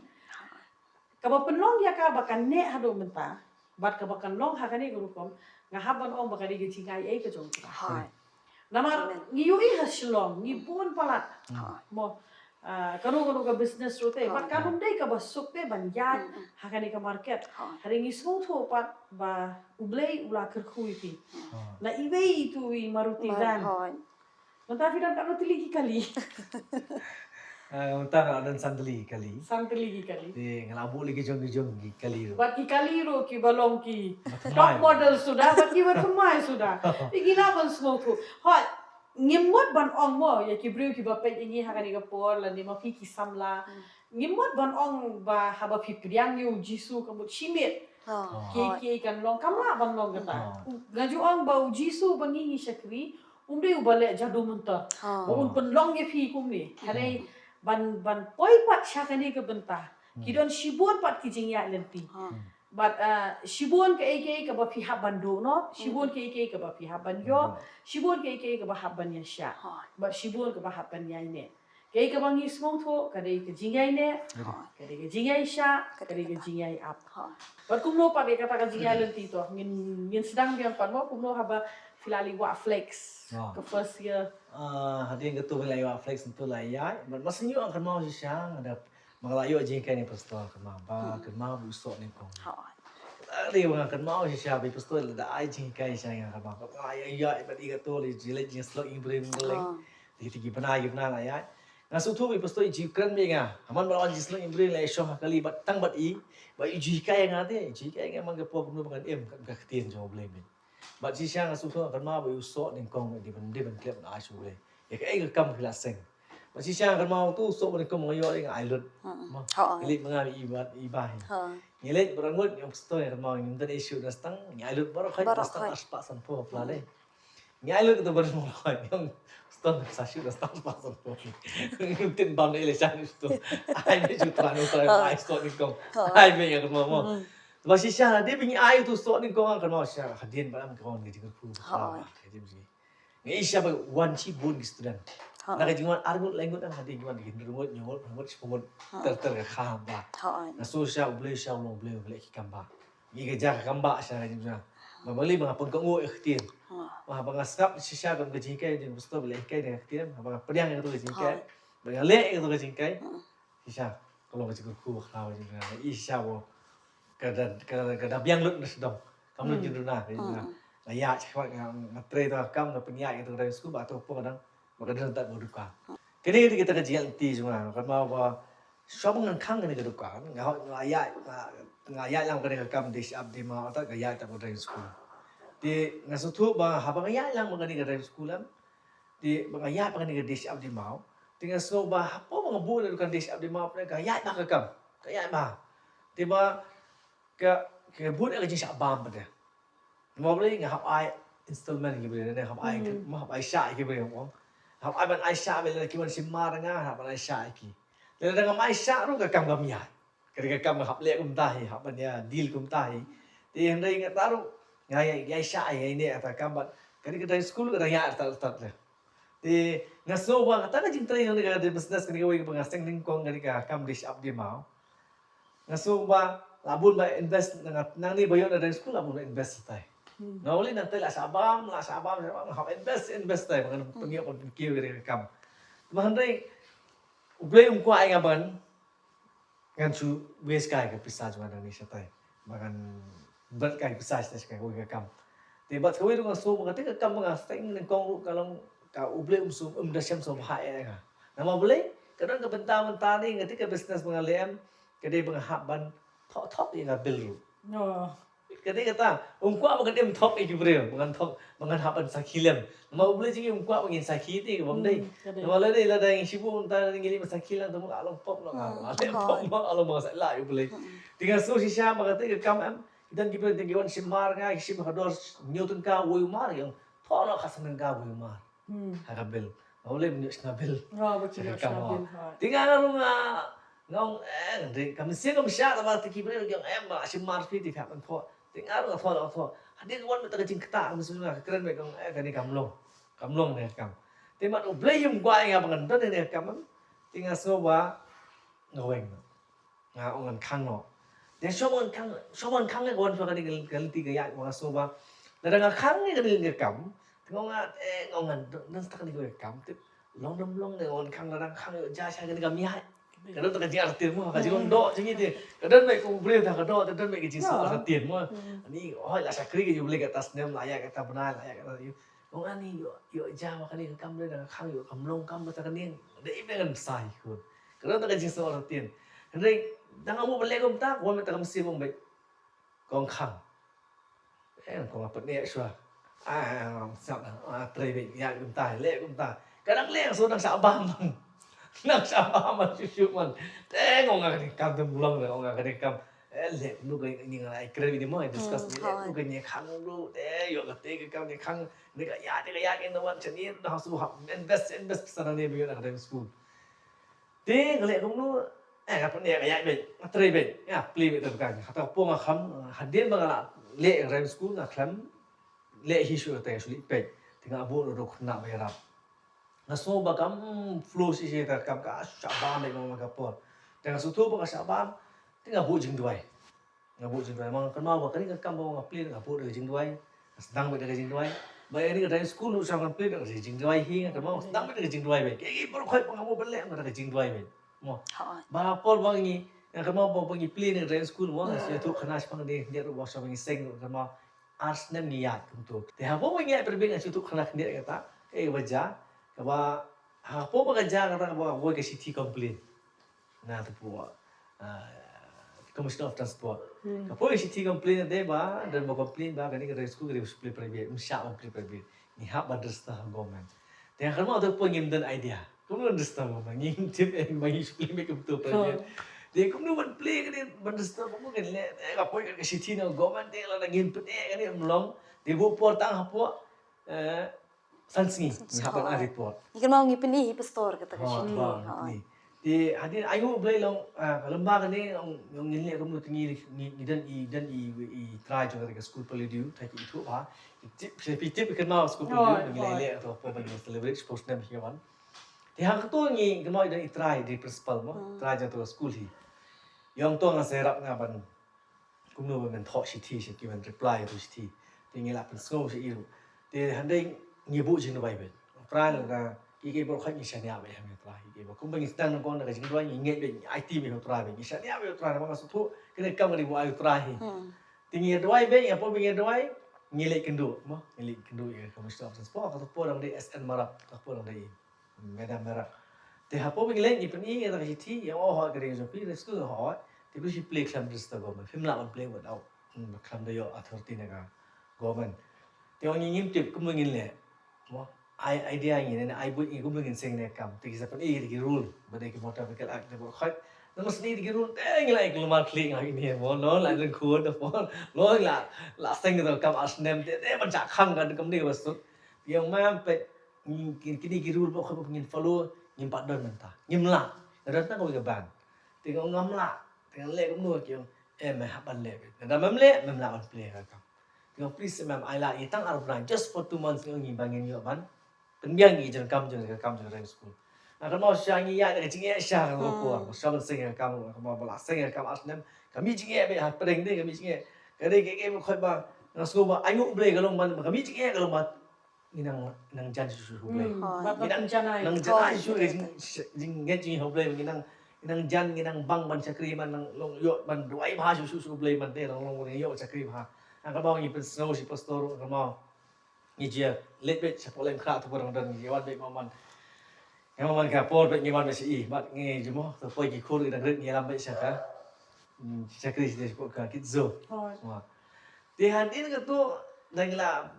Kaba pynlong ïa ka ba kan neh haduh mynta bad kaba kan long ha kane ka rukom, nga hap ban ong ba ka dei ka jingai ei ka jong ka. Namar ngi ïohi ha Shillong ngi bun palat. Mo, ah, kano kano ka business ruh te, bad kan ym dei kaba suk te ban ïaid ha kane ka market. Hynrei ngi sngewthuh pat ba U Blei u la kyrkhu ïa phi. Na iwei itu i Maruti van. Mynta phi don katno tylli ki kali? Ah, mynta nga don san tylli ki kali. San tylli ki kali. Te nga la buh lei ki jong ki jong ki kali ruh. Bad ki kali ruh kiba long ki top model suda, bad kiba thymmai suda. Te ngi lah ban sngewthuh. Hooid, ngim mut ban ong mo ïa ki briew kiba peit ïa ngi ha kane ka por lane ma phi ki samla. Ngim mut ban ong ba haba phi pdiang ïa U Jisu ka mut shimet kiei kiei kan long, kam lah ban long kata. Nga ju ong ba U Jisu ba ngi ngi shakri, um dei uba leh jadu mynta ba un pynlong ïa phi kumne. Hynrei ban, ban poi pat sha kane ka bynta, ki don shibun pat ki jingïaid lynti. Bad, ah, shibun kaei kaei kaba phi hap ban duh noh, shibun kaei kaei kaba phi hap ban ïoh, shibun kaei kaei kaba hap ban ïashah, bad shibun kaba hap ban ïaineh. Kaei kaba ngi sngewthuh ka dei ka jingïaineh, ka dei ka jingïaishah, ka dei ka jingïaiap. Bad kumno pat ïa kata ka jingïaid lynti to, ngin, ngin sdang biang pat mo, kumno haba phi la leit wah flex ka first year? Ah, hadien katu ba la ïoh flex ntu la ïaid. Bad ma shu ïoh kynmaw shisha nga da, ma nga la ïoh jinghikai na i pastor kynmaw ba, kynmaw ba u soh nyngkong. Hadien ba nga kynmaw shisha ba i pastor la da ai jinghikai shisha nga kynmaw. Ba nga la ïoh ïaid bad i katu la jingslok jingbriew mynta lei. Te ki bnai ki bnai la ïaid. Nga sngewthuh ba i pastor i ju kren bad nga. Haman ba la wan jingslok jingbriew la ïashong ha kali bad tang bad i. Ba i ju hikai nga te, i ju hikai nga man ka por kumno ba ngan im ka ktien jong U Blei. Bad shisha nga sngewthuh nga kynmaw ba u soh nyngkong dei ban, dei ban klet ban ai sha U Blei. Ïa kaei ka kam phi la seng. Bad shisha nga kynmaw tu u soh ba nyngkong nga ïoh nga ai lut. Ngi leit ma nga i ba, i ba hi. Ngi leit ba rangut ngi ong pastor nga kynmaw ngim don issue na stang, ngi ai lut baroh khoit na stang arspah sanphew pla lei. Ngi ai lut kata baroh khoit ngi ong pastor sa shu na stang arspah sanphew. Ngim tin bam na election ni tu. Ai me ju trai no trai ai soh nyngkong. Ai me nga kynmaw mo. Ba shisha la dei ba ngi ai tu soh nyngkong nga kynmaw shisha hadien ba lam ka wan ka jingkyrkhu ba ka jingkyrkhu. Nga i shisha ba wan shibun ki student. Na ka jingwan arngut laingut nga hadien ki wan ki hynriewhynriew ngut shiphew ngut ter ter ka kha ba. Nga sngew shisha U Blei shisha u long U Blei uba leh ki kam ba. Ngi ka jia ka kam ba shisha ka jingkyrkhu. Ba ma lei ba nga pynkohnguh ïa ka ktien. Ba nga sngap shisha ka jinghikai jong u pastor ba leh hikai da ka ktien. Ba nga pdiang ïa ka ktien. Ba nga leh ïa ka ktien. Shisha ka long ka jingkyrkhu ba khraw jingkyrkhu. I shisha ba ka da, ka da, ka da biang lut na sdang. Kam lut jingduna ka jingduna. Nga ïaid sha khmat nga, nga trei ta ka kam nga pynïaid ïa ka driving school ba to pong dang ba ka dang tat ba dukan. Kane ka dei kita ka jingïaid lynti jong nga. Kynmaw ba shuwa ba ngan khang kane ka dukan nga, nga ïaid, nga, nga ïaid lang kane ka kam dei shap dei maw ta nga ïaid ta ba driving school. Te nga sngewthuh ba haba nga ïaid lang ba kane ka driving school em. Te ba nga ïaid ba kane ka dei shap dei maw. Te nga sngew ba hapoh ba nga buh ïa ka dukan dei shap dei maw pynban ka ïaid ba ka kam. Ka ïaid ba. Te ba ka, ka buh ïa ka jingshah bam pynban. Namar balei nga hap ai installment ki briew ne hap ai, ma hap ai shah ki briew mo. Hap ai ban ai shah ba lada ki wan shim mar nga hap ban ai shah ki. Lada ngam ai shah ruh ka kam kam ïaid. Ka dei ka kam nga hap leh kumta hi, hap ban ïa deal kumta hi. Te hynrei nga ta ruh nga ïa, ïa shah ïa ine ata kam bad ka dei ka driving school ka dang ïa artat artat leh. Te nga sngew ba kata ka jingtrei jong ka dei business kane kawei kaba nga seng nyngkong kane ka kam dei shap dei maw. Nga sngew ba la bun ba invest nga nangne ba ïoh na driving school la bun ba invest tai. Nga uli nangtai la shah bam, la shah bam, shah bam, nga hap invest, invest tai ba ngan pynïoh ban pynkiew kane ka kam. Te ba hynrei U Blei um kwah ïa nga ban ngan shu waste kai ka pisa jong nga nangne shatai. Ba ngan bret kai ka pisa shatai sha kawei ka kam. Te bad kawei ruh nga sngew ba kata ka kam ba nga seng nyngkong ruh ka long ka U Blei um shu, um da shem sngewbha ïa nga. Namar balei ka don ka bynta mynta ne kata ka business ba nga leh em ka dei ba nga hap ban thoh thok ïa nga bill ruh. Ka dei kata, um kwah ba ngan im thok ïa ki briew, ba ngan thok, ba ngan hap ban sakhi lem. Namar U Blei jong ngi um kwah ba ngin sakhi te ka bym dei. Namar lada, lada ngi shibun mynta ngi leit ban sakhi lem te ma ka long pop long, ka long pop long, ka long ba nga sa lah ïa U Blei. Te nga sngew shisha ba kata ka kam em. Ki don ki briew ki wan shim mar nga, ki shim ha ka dor hynñiew tyngka wei u mar, ki ong thoh noh khatsan tyngka wei u mar. Hmm. Ha ka bill. Nga ong lei mynta shna bill. Nga ba ki ong shna bill, ha. Te nga nga ruh nga nga ong eh, nga dei ka mynsiem kam shah, tangba te ki briew ki ong em ba shim mar phi te phi hap ban thoh. Te nga ruh nga thoh, nga thoh. Hadien ka wan mynta ka jingktah ka mynsiem nga, ka kren beit, ka ong eh kane kam long. Kam long ne ka kam. Te man U Blei um kwah ïa nga ba ngan don ne ka kam em. Te nga sngew ba nga weng noh. Nga ong ngan khang noh. Te shuwa ngan khang, shuwa ngan khang ne ka wan shuwa kane ka lynti ka ïaid ba nga sngew ba lada nga khang ne kane ka kam, te nga ong nga, eh, nga ong ngan don, don sa kane ka kam, te long ne ym long ne, ngan khang, lada nga khang ïoh ja sha kane kam ïaid. Ka don ta ka jingartatien mo, ka jinglong doh jong ngi te. Ka don beit kum u briew ta ka doh, te don beit ka jingsngew artatien mo. Ani hooid la shakri ka jong U Blei kata snem, la ïaid kata bnai, la ïaid kata ïew. Ong ani ïoh, ïoh ja ma kane ka kam, lada nga khang ïoh kam long kam kata kane. Dei beit ngan bsa hi khun. Ka don ta ka jingsngew artatien. Hynrei tang nga mut ban leh kumta, ka wan beit ta ka mynsiem ong beit, kong khang. Eh, kong, nga pynneh shuwa. Ah, sngap, ah, trei beit, ïa kumta, leh kumta. Ka dang leh, nga sngew dang shah bam. Dang shah bam man shuh shuh man. Te nga ong nga kane ka kam te ym long, nga ong nga kane ka kam. Eh, leh kumno kane, nga ai kren ïa ni mo, ai discuss ni, leh kumno kane khang kumno. Eh, ïoh kata ka kam ne khang. Ni ka ïa, ni ka ïa, kin da wan shane, da ha shu hap invest, invest pisa nangne ba ïoh na ka driving school. Te nga leh kumno, eh, nga pynneh, nga ïaid beit, nga trei beit, nga plie beit, te ka, kata ka por nga khlem, hadien ba nga la leh driving school, nga khlem leh hi shuh, te nga shu leit peit, te nga buh ruh u khynnah ba ïarap. Nga sngew ba kam flow shisha, te ka kam ka shah bam beit man ka por. Te nga sngewthuh ba ka shah bam, te nga buh jingduwai. Nga buh jingduwai, ma nga kynmaw ba kane ka kam ba nga plie, nga buh da ka jingduwai. Nga sdang beit da ka jingduwai. Ba ïa kane ka driving school ruh shuwa ngan plie da ka jingduwai hi, nga kynmaw nga sdang beit da ka jingduwai beit. Kiei kiei baroh khoit ba nga buh ban leh, nga da ka jingduwai beit. Mo. Hooid. Ba ha por ba ngi, nga kynmaw ba, ba ngi plie na ka driving school mo, nga shu ïathuh khana shaphang kane, khyndiat ruh ba shuwa ba ngi seng ruh, nga kynmaw ar snem ngi ïaid kumto. Te ha por ba ngi ïaid pyrshah nga shu ïathuh khana khyndiat kata, kaei ba jia, kaba ha por ba ka jia kata kaba woi ka shithi complain. Na tu pu, ah, Commissioner of Transport. Hmm. Ka poi shithi complain te ba, don ba complain ba kane ka driving school ka dei ba shu plie private, ym shah ban plie private. Ngi hap ban register ha government. Te nga kynmaw tu pu ngim don idea. Kumno ban register ba ngim tip eh ba ngi shu plie me kumto private. Te kumno ban plie kane ban register kumno kan leh. Te ka poi ka shithi na government te lada ngim pyni kane ym long. Te buh por tang hapoh, eh, san sngi, ngi hap ban ai report. Ngi kynmaw ngi pyni hi pastor kata ka shithi. Te hadien ai nguh Blei long, ah, ka lymba kane, ong, ong ngin leh kumno te ngi, ngi, ngi don i, don i, i trai jong kata ka school Palladio, trai ki ithuh bha. Tip, tip, tip kynmaw school Palladio, ngi leh, leh to, poi ban celebrate, shiphew snem hi wan. Te ha kato ngi kynmaw i don i trai, i principal mo, trai jong kata ka school hi. Ïa ong to nga sa ïarap nga ban kumno ba ngan thoh shithi sha ki, ban reply ïa tu shithi. Te ngi la pynsngew sha i ruh. Te hynrei ngi buh jingduwai beit. Trai, lada kiei kiei baroh khoit ngi shaniah beit ha me Trai. Kiei kiei ba kumba ngi sdang nyngkong da ka jingduwai ngi ngeit beit, ngi aiti beit ha u Trai beit. Ngi shaniah beit ha u Trai namar nga sngewthuh kane ka kam ka dei ba u ai u Trai hi. Hmm. Te ngi duwai beit, ha por ba ngi duwai ngi leit kynduh, mo, ngi leit kynduh ïa ka Commissioner of Transport, kata ka por dang dei S N Marak, kata ka por dang dei Madam Marak. Te ha por ba ngi leit ngi pyni ïa kata ka shithi, ïa ong hooid ka dei jong phi, rescue hooid. Te phi shu plie khlem register government, phim lah ban plie without, hmm, khlem da ïoh authority na ka government. Te ong ngi ngim tip kumno ngin leh. Mo, ai idea ngi ne, ai buit ngi kumno ngin seng ne ka kam. Te ki sa pyni ïa ki rule ba dei ki Motor Vehicle Act, te ba khoit. Namar sni ïa ki rule te ngi la ïa ki lumar khlieh ngi ne mo, no, la dang khun da por. No, la, la seng da ka kam ar snem te, te ban shah khang ka kam dei ba suk. Te ong ma peit, ngi, ki, kine ki rule ba khot ba ngin follow, ngim pat don mynta. Ngim lah. Nga don tang kawei ka ban. Te nga ong ngam lah. Te nga leh kumno, ki ong, eh, me hap ban leh. Lada mem leh, mem lah ban plie ka kam. Te nga ong, please mem, ai lad ïa tang ar bnai, just for two months, nga ong ngi ba ngin ïoh ban pynbiang ïa ki jingkam, jingkam, jingkam jong ka driving school. Nga kynmaw shisha ngi ïaid da ka jingeh shisha ka por. Shisha ban seng ïa ka kam, nga kynmaw ba la seng ïa ka kam ar snem. Ka mih jingeh beit ha pdeng te, ka mih jingeh. Ka dei ka, ka, ka, ba, nga sngew ba ainguh Blei ka long ban, ba ka mih jingeh ka long ba ngi nang, nang jan shuh shuh ha U Blei. Hmm. Ngi nang, nang jan shuh shuh jing, jing, jingngeit jong ngi ha U Blei, ngi nang, ngi nang jan, ngi nang bang ban shakri, ban nang long ïoh, ban duwai bha shuh shuh sha U Blei, ban te nang long ïoh shakri bha. Nga kynmaw ngi pynsngew sha i pastor, nga kynmaw ngi ju leit beit shapoh Laitumkhrah, tu ba dang don ngi wan beit mo man. Nga wan ka por bad ngi wan bad sha i, bad ngi ju mo, to poi ki khun ki dang rit ngi lam bad sha ka. Hmm, shakri sha ka Kids Zone. Te hadien kata dang la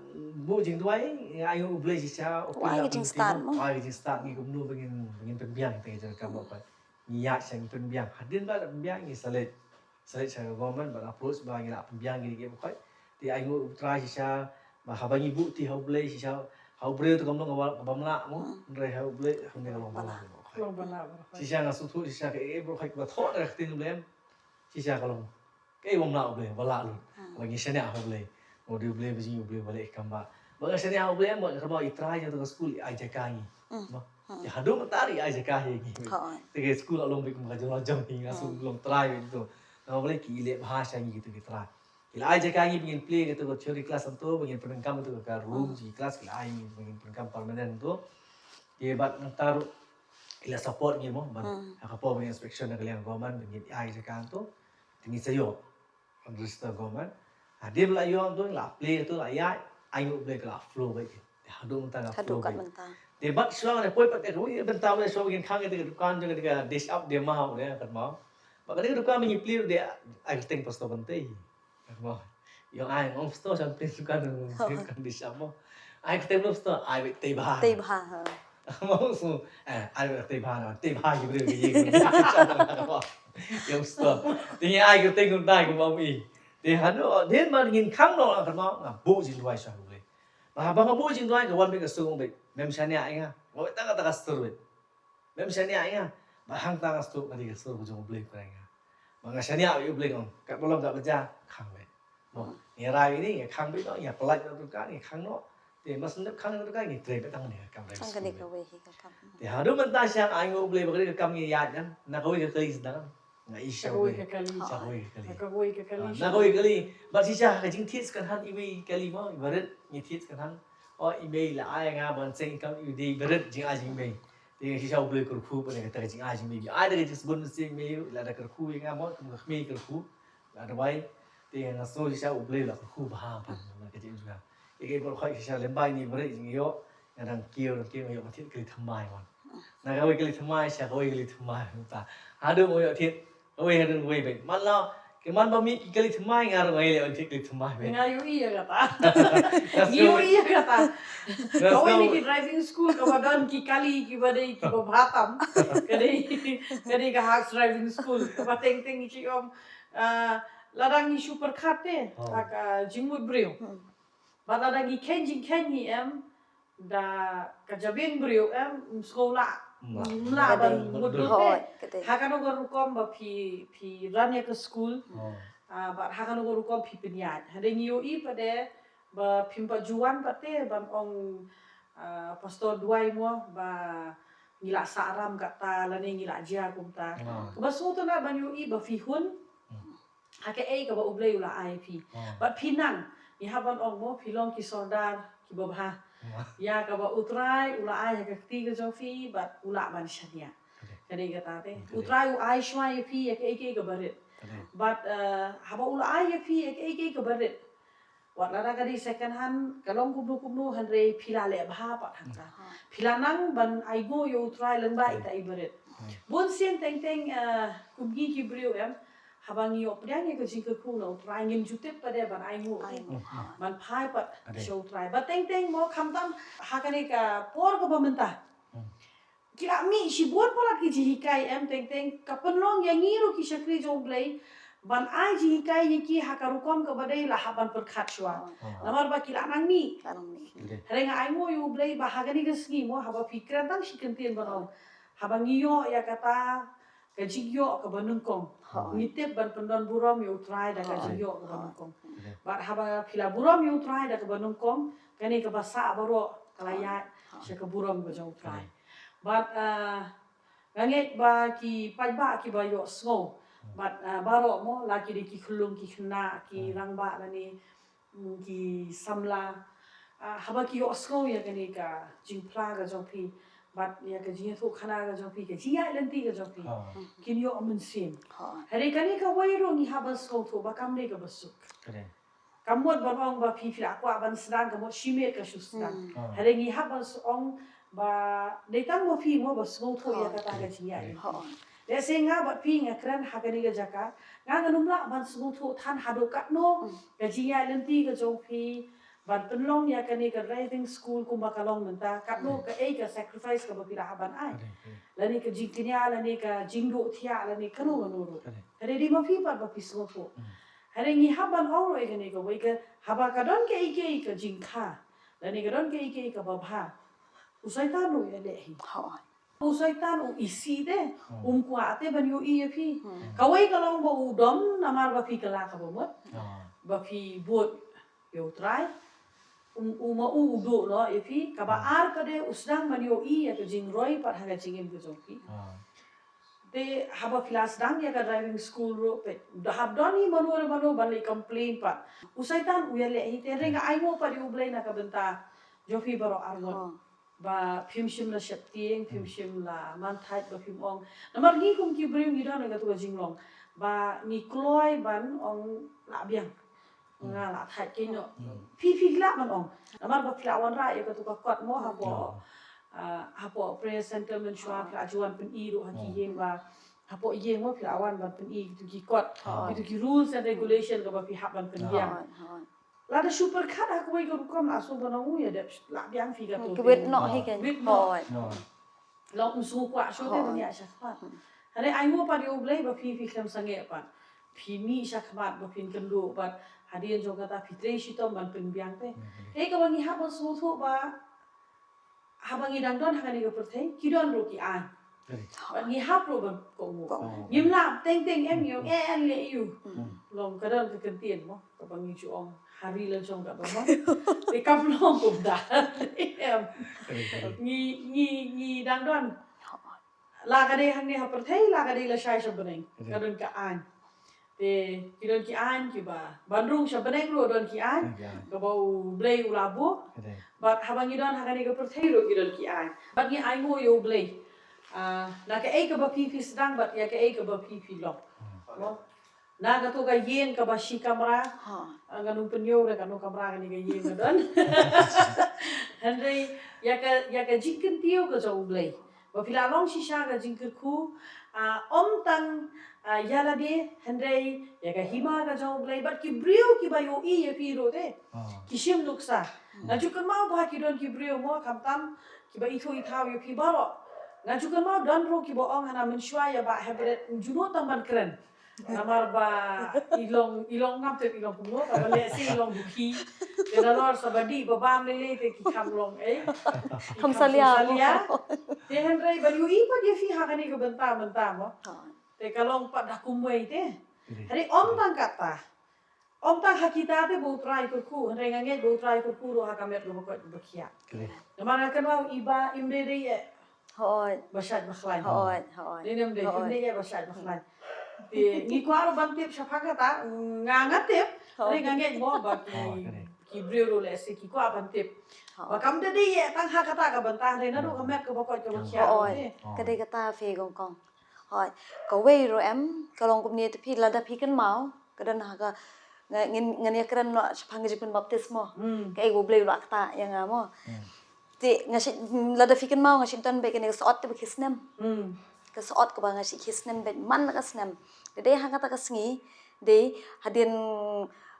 buh jingduwai, ngi ai U Blei shisha, U Blei ai ka jingstad mo. Ai ka jingstad ngi kumno ba ngin, ba ngin pynbiang te ka jingkam ba. Ngi ïa sha ngi pynbiang. Hadien ba la pynbiang ngi sa leit. Sa leit sha ka government ban approach ba ngi lah pynbiang kine ki ep khot. Te ai nguh U Trai shisha ba haba ngi buh ti ha U Blei shisha ha u briew te kam long kaba, kaba mlah mo. Hynrei ha U Blei hangne ka long ba lah. Long ba lah. Shisha nga sngewthuh shisha ka ep khot kaba thoh da ka ktien U Blei. Shisha ka long kaei ba mlah U Blei ba lah lut. Ba ngi shaniah ha U Blei. Ba dei U Blei ba jing U Blei ba leh kam ba. Ba nga shaniah ha U Blei ba nga kyrpad I Trai jong ka skul i ai jaka ngi. Ba. Te haduh mynta i ai jaka hi ngi. Te ka skul ka long beit kum ka jong la jong hi nga shu long trai beit to. Nga U Blei ki leh bha sha ngi kito ki trai. Ki la ai jaka ngi ba ngin plie kito ka theory class to ba ngin pyndonkam kito ka room ki class ki la ai ngi ba ngin pyndonkam permanent to. Te bad nangta ruh ki la support ngi mo ban ha ka por ba ngin inspection na ka liang government ba ngin ai jaka to. Te ngi sa ïoh register government. Hadien la ïoh to la plie to la ïaid ai nguh U Blei ka la flow beit. Te haduh mynta ka flow beit. Te bad shuwa nga poi pat te kawei bynta ba shuwa ngin khang te ka dukan jong ka Dish Up de ma ha u de ka ma. Ba ka de dukan ngi plie de ai kyrteng pastor Bantei. Ka ma. Ïoh ai ngom pastor sha plie dukan kan Dish Up mo. Ai kyrteng pastor ai beit Tei Bha. Tei Bha. Mo su eh ai beit Tei Bha na Tei Bha ki briew ki ye. Ïoh pastor. Te ngi ai kyrteng kumta kumba i. Te haduh dien ba ngin khang noh la kyrpad nga buh jingduwai sha U Blei. Ba haba nga buh jingduwai ka wan beit ka sur beit. Mem shaniah ïa nga. Nga beit tang kata ka sur beit. Mem shaniah ïa nga. Ba hangta nga sngewthuh ka dei ka sur ka jong U Blei u kren ïa nga. Ba nga shaniah ïa U Blei ong katba long katba jia khang beit. Mo, ngi rai ïa ni ngi khang beit noh, ngi pynlait noh dukan ngi khang noh. Te mas ngi khang noh dukan ngi trei beit tang ne ka kam. Tang kane kawei hi ka kam. Te haduh mynta sha ai nguh U Blei ba ka dei ka kam ngi ïaid kan. Na kawei ka kali sdang. Nga i sha kawei ka kali. Sha kawei ka kali. Kawei ka kali. Na kawei ka kali. Bad shisha ka jingthied second hand iwei i kali mo, i barit ngi thied second hand. O i mei la ai nga ban seng kam i dei barit jingai jingmei. Te shisha U Blei kyrkhu ba kata ka jingai jingmei. Ai da ka jingsbun seng mei la da kyrkhu ïa nga mo, kum ka kmie kyrkhu. La da wai. Te nga sngew shisha U Blei la kyrkhu bha ban ka jingjuh. Ïa ka bor khoi shisha lem bai ni barit jingïoh. Nga dang kiew dang kiew ïoh ka thied kali thymmai wan. Na kawei kali thymmai sha kawei kali thymmai mynta. Haduh mo ïoh thied kawei haduh kawei beit. Man la ki man ba mih ki kali thymmai nga ruh nga ïoh thied kali thymmai beit. Nga ïohi ïa kata. Nga ïohi ïa kata. Kawei na ki driving school kaba don ki kali kiba dei kiba bha tam. Ka dei ka dei ka Haas driving school kaba teng teng ki ong lada ngi shu pyrkhat te ha ka jingmut briew. Bad lada ngi kheiñ jingkheiñ ngi em da ka jabieng briew em, ym sngew lah. Ym lah ban mutdur te. Ha kano ka rukom ba phi, phi ran ïa ka skul. Bad ha kano ka rukom phi pynïaid. Hadien ngi ïohi pat de ba phim pat ju wan pat te ban ong pastor duwai mo ba ngi la sah ram kata lane ngi la jia kumta. Kaba sngewtynnat ban ïohi ba phi hun ha kaei kaba U Blei u la ai phi. Bad phi nang, ngi hap ban ong mo phi long ki sordar kiba bha. Ïa kaba U Trai u la ai ha ka kti ka jong phi bad u lah ban shaniah. Ka dei kata te. U Trai u ai shuwa ïa phi ïa kaei kaei kaba rit. Bad haba u la ai ïa phi ïa kaei kaei kaba rit. Wat lada ka dei second hand ka long kumno kumno hynrei phi la leh bha pat hangta. Phi la nang ban ai nguh ïa U Trai lyngba ita i barit. Bun sien teng teng kum ngi ki briew em haba ngi ïoh pdiang ïa ka jingkyrkhu na U Trai ngim ju tip pat de ban ai nguh. Ban phai pat sha U Trai. Ba teng teng mo khamtam ha kane ka por kaba mynta. Ki la mih shibun palat ki jinghikai em teng teng ka pynlong ïa ngi ruh ki shakri jong U Blei ban ai jinghikai ïa ki ha ka rukom kaba dei la hap ban pyrkhat shuwa. Namar ba ki la nang mih. Hynrei nga ai nguh ïa U Blei ba ha kane ka sngi mo haba phi kren tang shi kyntien ban ong haba ngi ïoh ïa kata ka jingïoh kaba nyngkong. Ngi tip ban pyndon burom ïa U Trai da ka jingïoh kaba nyngkong. Bad haba phi la burom ïa U Trai da kaba nyngkong kane kaba sah baroh ka la ïaid sha ka burom ka jong U Trai. Bad nga ngeit ba ki paidbah kiba ïohsngew bad baroh mo la ki dei ki khyllung ki khynnah ki rangbah lane ki samla haba ki ïohsngew ïa kane ka jingphla ka jong phi bad ïa ka jingïathuhkhana ka jong phi ka jingïaid lynti ka jong phi kin ïoh mynsiem. Hynrei kane kawei ruh ngi hap ban sngewthuh ba kam dei kaba suk. Ka mut ban ong ba phi phi la kwah ban sdang ka mut shimet ka shu sdang. Hynrei ngi hap ban ong ba dei tang ma phi mo ba sngewthuh ïa kata ka jingïaid lynti. Lehse nga bad phi nga kren ha kane ka jaka nga ngam lah ban sngewthuh than haduh katno ka jingïaid lynti ka jong phi ban pynlong ïa kane ka driving school kumba ka long mynta katno kaei ka sacrifice kaba phi la hap ban ai. Lane ka jingkñia lane ka jingduh thiah lane kano kano ruh. Hynrei dei ma phi pat ba phi sngewthuh. Hynrei ngi hap ban ong ruh ïa kane kawei ka, haba ka don kaei kaei ka jingkha, lane ka don kaei kaei kaba bha, u Soitan ruh u ïaleh hi. Hooid. U Soitan u isih te, um kwah te ban ïohi ïa phi. Kawei ka long ba u dom namar ba phi kylla kaba mut, ba phi bud ïa U Trai. Um, u ma u u duh noh ïa phi. Kaba ar pat de u sdang ban ïohi ïa ka jingroi pat ha ka jingim ka jong phi. Te haba phi la sdang ïa ka driving school ruh, peit, da hap don hi mano re mano ban leit complain pat. U Soitan u ïaleh hi te, hynrei nga ainguh pat ïa U Blei na ka bynta jong phi baroh arngut. Ba phim shym la sheptieng, phim shym la man thait, ba phim ong. Namar ngi kum ki briew ngi don ha katu ka jinglong ba ngi kloi ban ong lah biang. Nga lah thait keiñ noh. Phi, phi lah ban ong. Namar ba phi la wanrah ïa katu ka kot mo hapoh, ah, hapoh prayer center mynshuwa, phi la ju wan pyni ruh ha ki ïing ba, hapoh ïing mo phi la wan ban pyni kitu ki kot, kitu ki rules and regulation kaba phi hap ban pynbiang. Lada shu pyrkhat ha kawei ka rukom la shu ban ong, u ïa dep lah biang phi katu. Ki wit noh hi keiñ. Wit noh. Long um sngewkwah shuh te ban ïa sha khmat. Hynrei ainguh pat ïa U Blei ba phi, phi khlem sangeh pat. Phi mih sha khmat ba phin kynduh bad hadien jong kata phi trei shitom ban pynbiang te. Kaei kaba ngi hap ban sngewthuh ba haba ngi dang don ha kane ka pyrthei, ki don ruh ki aiñ. Bad ngi hap ruh ban kohnguh. Ngim lah teng teng em, ngi ong eh, eh leh ïa u. Long ka don ka kyntien mo, kaba ngi ju ong ha ri la jong ka ba mo. Te kam long kumta. Em. Ngi, ngi, ngi dang don. La ka dei hangne ha pyrthei, la ka dei lashai sha bneng. Ka don ka aiñ. Te ki don ki aiñ kiba ban rung sha bneng ruh don ki aiñ. Kaba U Blei u la buh. Bad haba ngi don ha kane ka pyrthei ruh ki don ki aiñ. Bad ngi ainguh ïa U Blei. Ah, na kaei kaba phi phi sdang bad ïa kaei kaba phi phi long. Mo? Na katu ka ïing kaba shi kamra. Ah, nga nang pynïoh re kano kamra kane ka ïing ka don. Hynrei ïa ka, ïa ka jingkyntiew ka jong U Blei. Ba phi la long shisha ka jingkyrkhu, ah, ym tang, ah, ïa lade, hynrei ïa ka hima ka jong U Blei, bad ki briew kiba ïohi ïa phi ruh te. Ki shim nuksa. Nga ju kynmaw ba ki don ki briew mo khamtam kiba ithuh ithaw ïa phi baroh. Nga ju kynmaw don ruh kiba ong hana mynshuwa ïa Bah Hebret, juno tang ban kren. Namar ba i long, i long ngam tip i long kumno, kaba leh se i long dukhi. Te nalor sa ba dih ba bam lei lei te ki kham long, eh. Ki kham salia. Te hynrei ba ïohi pat ïa phi ha kane ka bynta bynta mo. Te ka long pat da kumwei te. Hynrei ym tang kata. Ym tang ha kita te ba U Trai kyrkhu, hynrei nga ngeit ba U Trai kyrkhu ruh ha ka met kaba koit kaba khiah. Namar nga kynmaw i Bah im dei dei eh. Hooid. Ba shait ba khlaiñ. Hooid, hooid. Dei nem dei, im dei eh ba shait ba khlaiñ. Te ngi kwah ruh ban tip shaphang kata, nga nga tip, hynrei nga ngeit mo ba ki, ki briew ruh lehse ki kwah ban tip. Ba kam dei dei eh tang ha kata ka bynta, hynrei naduh ka met kaba koit kaba khiah. Hooid. Ka dei kata phi kong kong. Hooid, kawei ruh em, ka long kumne te phi lada phi kynmaw, ka don ha ka, nga, ngin, ngin ïa kren noh shaphang ka jingpynbaptis mo. Kaei U Blei u la ktah ïa nga mo. Te nga shait, lada phi kynmaw nga shait don beit kane ka sot te ba khie snem. Ka sot kaba nga shait khie snem beit man la ka snem. Te dei ha kata ka sngi, dei hadien,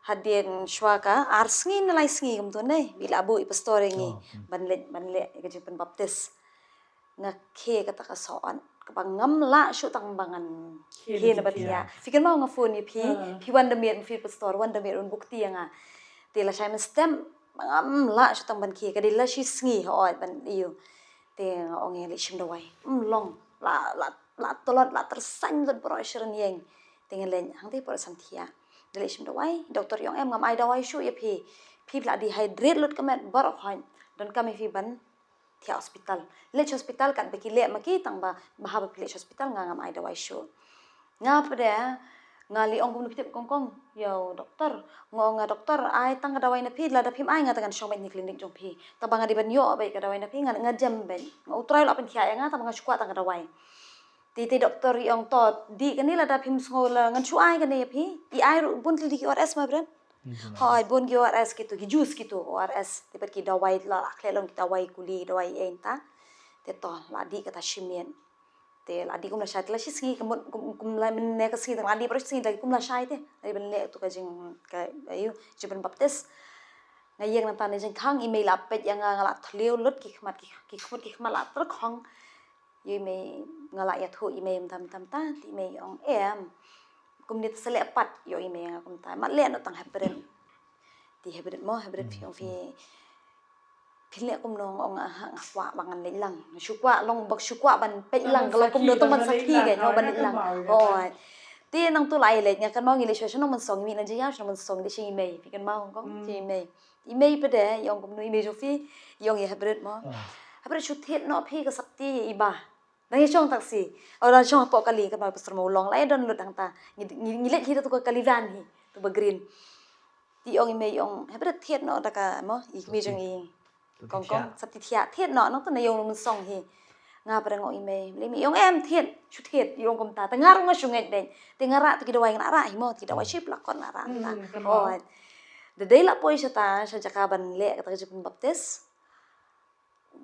hadien shuwa ka ar sngi ne lai sngi kumto ne, ba i la buh i pastor ïa ngi ban leit, ban leh ïa ka jingpynbaptis. Nga khie kata ka sot kaba ngam lah shuh tang ba ngan khie na ba thiah. Phi kynmaw nga phone ïa phi, phi wan da miet, phi pastor wan da miet un bukti ïa nga. Te lashai mynstep ba ngam lah shuh tang ban khie, ka dei la shi sngi hooid ban ïoh. Te nga ong ïa leit shim dawai. Ym long, la, la, la tlot, la tyrsañ lut baroh shi rynïeng. Te nga leit hangtei por san thiah. Nga leit shim dawai, doktor i ong em ngam ai dawai shuh ïa phi. Phi la dehydrate lut ka met baroh hooid. Donkam ïa phi ban thiah hospital. Leit sha hospital katba ki leh ma ki tang ba, ba haba phi leit sha hospital nga ngam ai dawai shuh. Nga pat de nga leit ong kumno phi tip kong kong. Ïa u doktor. Nga ong nga doktor ai tang ka dawai na phi lada phim ai nga te ngan shong beit na klinik jong phi. Tang ba nga dei ban ïoh beit ka dawai na phi nga, nga jem beit. Nga U Trai u la pynthiah ïa nga tang ba nga shu kwah tang ka dawai. Te te doktor i ong to dih kane lada phim sngew la ngan shu ai kane ïa phi. I ai ruh bun tylli ki O R S ma Bren. Hooid bun ki O R S kito, ki juice kito, O R S. Te pat ki dawai la, la khleh long ki dawai kuli, dawai ei nta. Te to la dih kata shi miet. Te la dih kum lashai te la shi sngi, kum, kum, kum la mynne ka sngi te la dih baroh shi sngi te la dih kum lashai te. La dih ban leh tu ka jing, ka, ayu, jingpynbaptis. Nga ïeng nangta na jingkhang, i mei la peit ïa nga, nga la thliew lut ki khmat, ki, ki khmut ki khmat la tyrkhong. Ïa i mei nga la ïathuh i mei mynta mynta mynta, te i mei i ong em. Kumne te sa leh pat, ïoh i mei nga kumta. Mat leh noh tang hybrid. Te hybrid mo, hybrid phi ong phi. Phi leh kumno, nga ong, ah, nga kwah ba ngan leh lang. Nga shu kwah long, bad shu kwah ban peit lang, ka long kumno tang ban sakhi ka, ïoh ban leh lang. Oh. Te nangtu la ïa leh, nga kynmaw ngi leh shuwa sha Nongmynsong, ngi mih na jingïaw sha Nongmynsong, te sha i mei, phi kynmaw kong, sha i mei. I mei pat de, i ong kumno i mei jong phi, i ong ïa hybrid mo. Hybrid shu thied noh phi ka sakti i ba. Dang ïa shong taxi. Oh, dang shong hapoh kali, kynmaw pastor mo u long, la ïa don lut hangta. Ngi, ngi, ngi leit hi da tu ka kali van hi, tu ba green. Te i ong i mei i ong, hapdeng thied noh da ka mo, i kmie jong i. Kong kong, sa ti thiah, thied noh, nangtu na ïong Nongmynsong hi. Nga pat nga ong i mei, i mei i ong em thied, shu thied, i ong kumta. Te nga ruh nga shu ngeit beit. Te nga rah tu ki dawai nga rah hi mo, tu ki dawai shi plakot nga rah ta. Oh. Da dei la poi shata, sha jaka ban leh kata ka jingpynbaptis.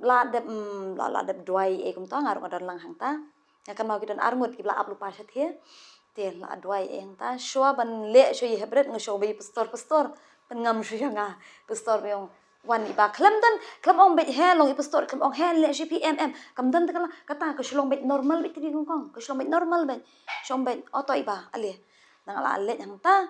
La dep, mm, la, la dep duwai ei kumta, nga ruh nga don lang hangta. Nga kynmaw ki don arngut kiba la ap lypa shathie. Te la duwai ei hangta. Shuwa ban leh shuwa i hapdeng nga shu ong beit i pastor, pastor. Pynngam shuwa ïa nga. Pastor ba ong wan i ba khlem don, khlem ong beit he, long i pastor, khlem ong he, leh shuwa phi em em. Kam don te ka la, kata ka shu long beit normal beit te kong kong. Ka shu long beit normal beit. Shu ong beit, oto i ba, ale. Da nga la leit hangta,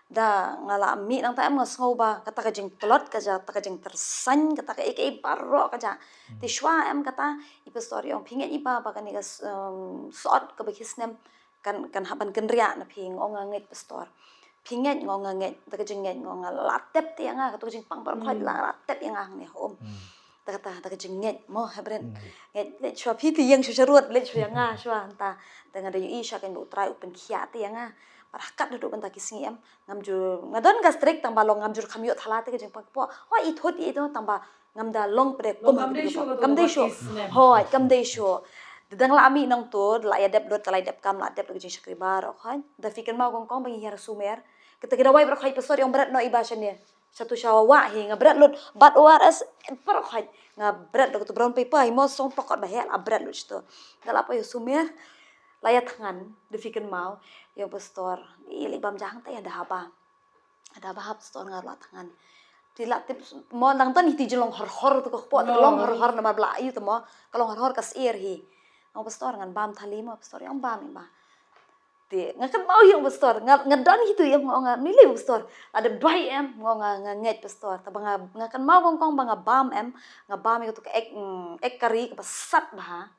da nga la mih nangta em nga sngew ba kata ka jingtlot ka jia, kata ka jingtyrsañ, kata ka ei ka ei baroh ka jia. Te shuwa em kata i pastor i ong phi ngeit i ba ba kane ka s-, em, sot kaba ki snem kan, kan hap ban kynriah na phi, nga ong nga ngeit pastor. Phi ngeit, nga ong nga ngeit, da ka jingngeit nga ong nga la tep te ïa nga, kata ka jingpang baroh khoit la, la tep ïa nga hangne ha um. Da kata, da ka jingngeit mo, hapdeng. Ngeit, leit shuwa phi te ïeng shuwa sharud, leit shuwa ïa nga shuwa hangta. Da nga da ïohi shuwa kein ba u Trai u pynkhiah te ïa nga. Bad ha kat haduh mynta ki sngi em, ngam ju, nga don ka strict tang ba long ngam ju kham ïoh thala te ka jingpang kpoh. Hoi i thut i to tang ba ngam da long pdeng kum kam dei shuh. Hoi, kam dei shuh. Da dang la mih nangtu, da la ïa dep lut, ka la ïa dep kam, la dep da ka jingshakri baroh khoit. Da phi kynmaw kong kong ba ngi hiar sumer. Kata ki dawai baroh khoit pastor i ong bret noh i ba shane. Shatu sha wah hi nga bret lut, bad O R S, baroh khoit. Nga bret da katu brown paper hi mo song pokot ba heh, la bret lut shatu. Da la poi sumer, la ïa thngan, da phi kynmaw, ïa pastor, i leh bam jang te ïa da haba. Da haba pastor nga la thngan. Te la tip mo nangta hi te jyllong hor hor tu ka kpoh, te ka long hor hor namar ba la ïoh te mo, ka long hor hor ka syiar hi. Nga ong pastor ngan bam thali mo, pastor ïa ong bam i ba. Te nga kynmaw ïa u pastor, nga, nga don hi tu ïa nga ong nga, mili u pastor. La dep duwai em, nga ong nga, nga ngeit pastor. Te ba nga, nga kynmaw kong kong ba nga bam em, nga bam ïa tu ka ek, mm, ek kari kaba sat bha.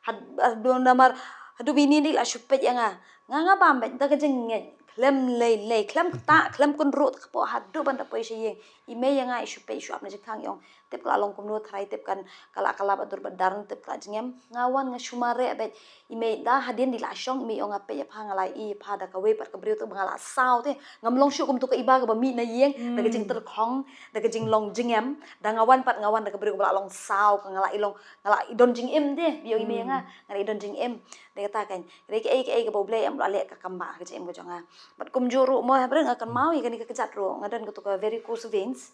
Had, haduh namar, haduh bini di la shu peit ïa nga. Nga, nga bam beit da ka jingngeit. Khlem lei lei, khlem ktah, khlem kynruh, te kpoh haduh ban da poi sha ïing. I mei ïa nga i shu peit, i shu ap na jingkhang i ong. Tip ka la long kumno tharai, tip kan ka la, ka la ba dur ba dar, tip ka la jingem. Nga wan nga shu mareh beit. I mei da hadien di la shong, i mei ong nga peit ïa pha, nga la ïohi ïa pha da kawei pat ka briew te ba nga la saw te. Ngam long shuh kum tu ka i ba kaba mih na ïing, da ka jingtyrkhong, da ka jinglong jingem. Da nga wan pat nga wan da ka briew kaba la long saw, ka nga la i long, nga la i don jingim te, ba ïohi i mei ïa nga, nga la i don jingim. Da kata kan. Dei kaei kaei kaba U Blei em u la leh ka kam ba ka jingim ka jong nga. Bad kumjuh ruh mo hapdeng nga kynmaw ïa kane ka kjat ruh, nga don katu ka varicose veins.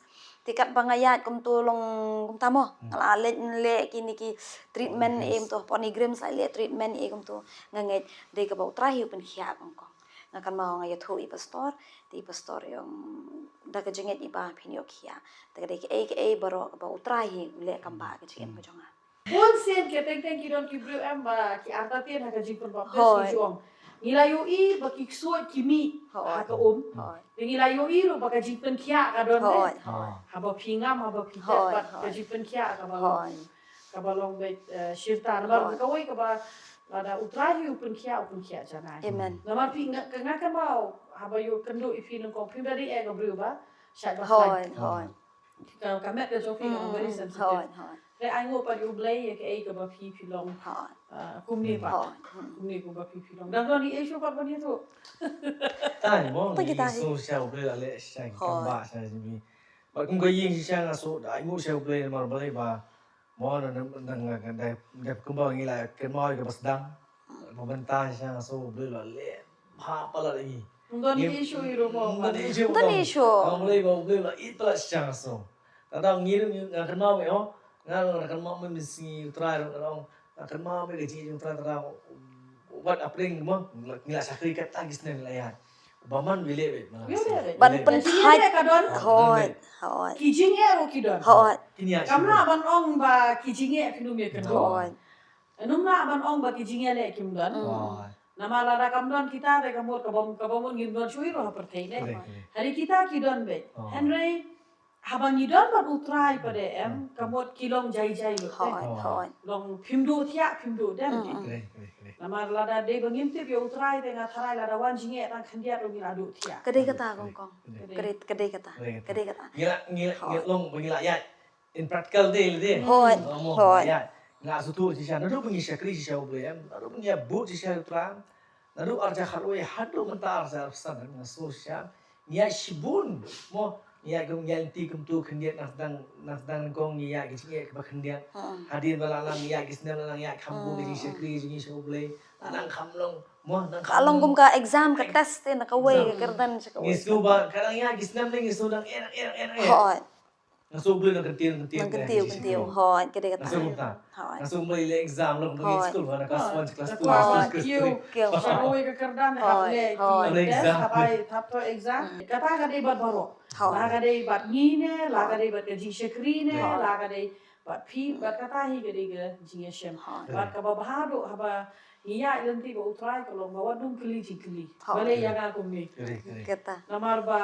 Te katba nga ïaid kumtu long kumta mo. Nga la leh, leh kine ki treatment em tu, poni grim sa leh treatment em kumtu. Nga ngeit dei kaba U Trai hi u pynkhiah kong kong. Nga kynmaw nga ïathuh i pastor, te i pastor i ong da ka jingngeit i ba phin ïoh khiah. Te ka dei kaei kaei baroh kaba U Trai hi u leh kam ba ka jingim ka jong nga. Bun sien ki teng teng ki don ki briew em ba ki artatien ha ka jingpynbaptis ki ju ong. Ngi la ïohi ba ki ksuid ki mih ha ka um. Te ngi la ïohi ruh ba ka jingpynkhiah ka don. Haba phi ngam, haba phi tep bad ka jingpynkhiah kaba long, kaba long beit, eh, shirta. Namar kawei kaba lada U Trai hi u pynkhiah, u pynkhiah janai. Amen. Namar phi nga, ka nga kynmaw haba ïoh kynduh ïa phi nyngkong phi ba dei eh ka briew ba shait ba shait. Ka, ka met ka jong phi ka long very sensitive. Hooid, hooid. Te ai nguh pat ïa U Blei ïa kaei kaba phi phi long. Hooid. Ah, kumne pat. Hooid. Kumne kumba phi phi long. Dang don ei shuh pat ban ïathuh. Tai mo, ngi shu sha U Blei la leh sha ki kam ba sha jong ngi. Bad kum ka ïing shisha nga shu da ai nguh sha U Blei namar balei ba mo na, na, na, na, da, da kumba ngi la kynmaw ïa kaba sdang. Ba mynta shisha nga shu U Blei la leh bha palat ïa ngi. Ym don ei shuh ei ruh mo. Ym don ei shuh. Ym don ei shuh. Nga U Blei ba U Blei la ïeit palat shisha nga shu. Tang ngi ruh ngi, nga kynmaw me, oh. Nga ruh nga kynmaw me, mynsngi U Trai ruh nga ong. Nga kynmaw me ka jingïeit jong U Trai, Trai. Wat hapdeng mo, ngi la shakri katto ki snem ngi la ïaid. Ba man u leh beit, man. Ban pynthait ka don. Hooid, hooid. Ki jingeh ruh ki don. Hooid. Kam lah ban ong ba ki jingeh kim don. Hooid. Ym lah ban ong ba ki jingeh leh kim don. Hooid. Namar lada kam don kita te ka mut kaba, kaba mut ngim don shuh ruh ha pyrthei ne. Hynrei kita ki don beit. Hynrei haba ngi don bad U Trai pat em, ka mut ki long jai jai lut te. Long phim duh thiah, phim duh dem. Namar lada dei ba ngim tip ïa U Trai te nga tharai lada wan jingeh tang khyndiat ruh ngi la duh thiah. Ka dei kata kong kong. Ka dei kata. Ka dei kata. Ngi la, ngi la, ngi long ba ngi la ïa in practical day le de. Hooid, hooid. Nga sngewthuh shisha, naduh ba ngi shakri shisha U Blei em, naduh ba ngi ïa bud shisha U Trai, naduh arhajar khatwei haduh mynta arhajar arphew san, nga sngewthuh shisha. Ngi ïa shibun mo, ngi ïa kum ngi ïa lynti kumto khyndiat, nang sdang, nang sdang nyngkong ngi ïa ki jingeh kiba khyndiat. Hadien ba la nang ïa ki snem la nang ïa kham bun ki jingshakri jong ngi sha U Blei. La nang kham long mo, nang kham long kum ka exam, ka test te na kawei ka kyrdan sha kawei. Ngi sngewbha ka nang ïa ki snem te ngi sngewdang eh, eh, eh, eh. Hooid. Nga sngewbha nang kyntiew, kyntiew, nang kyntiew, kyntiew. Hooid, ka dei kata. Nga sngewbha. Hooid. Nga sngewbha ïa exam long ba ngi skul ba na class one, class two, class three. Kiew, kiew. Sha kawei ka kyrdan hap leh exam, hap thoh exam. Kata ka dei bad baroh. Hooid. La ka dei bad ngi ne, la ka dei bad ka jingshakri ne, la ka dei bad phi, bad kata hi ka dei ka jingïashem. Hooid. Bad kaba bha duh haba ngi ïaid lynti bad U Trai ka long ba wat dum kylli jingkylli. Hooid. Balei ïa nga kumne. Kata. Namar ba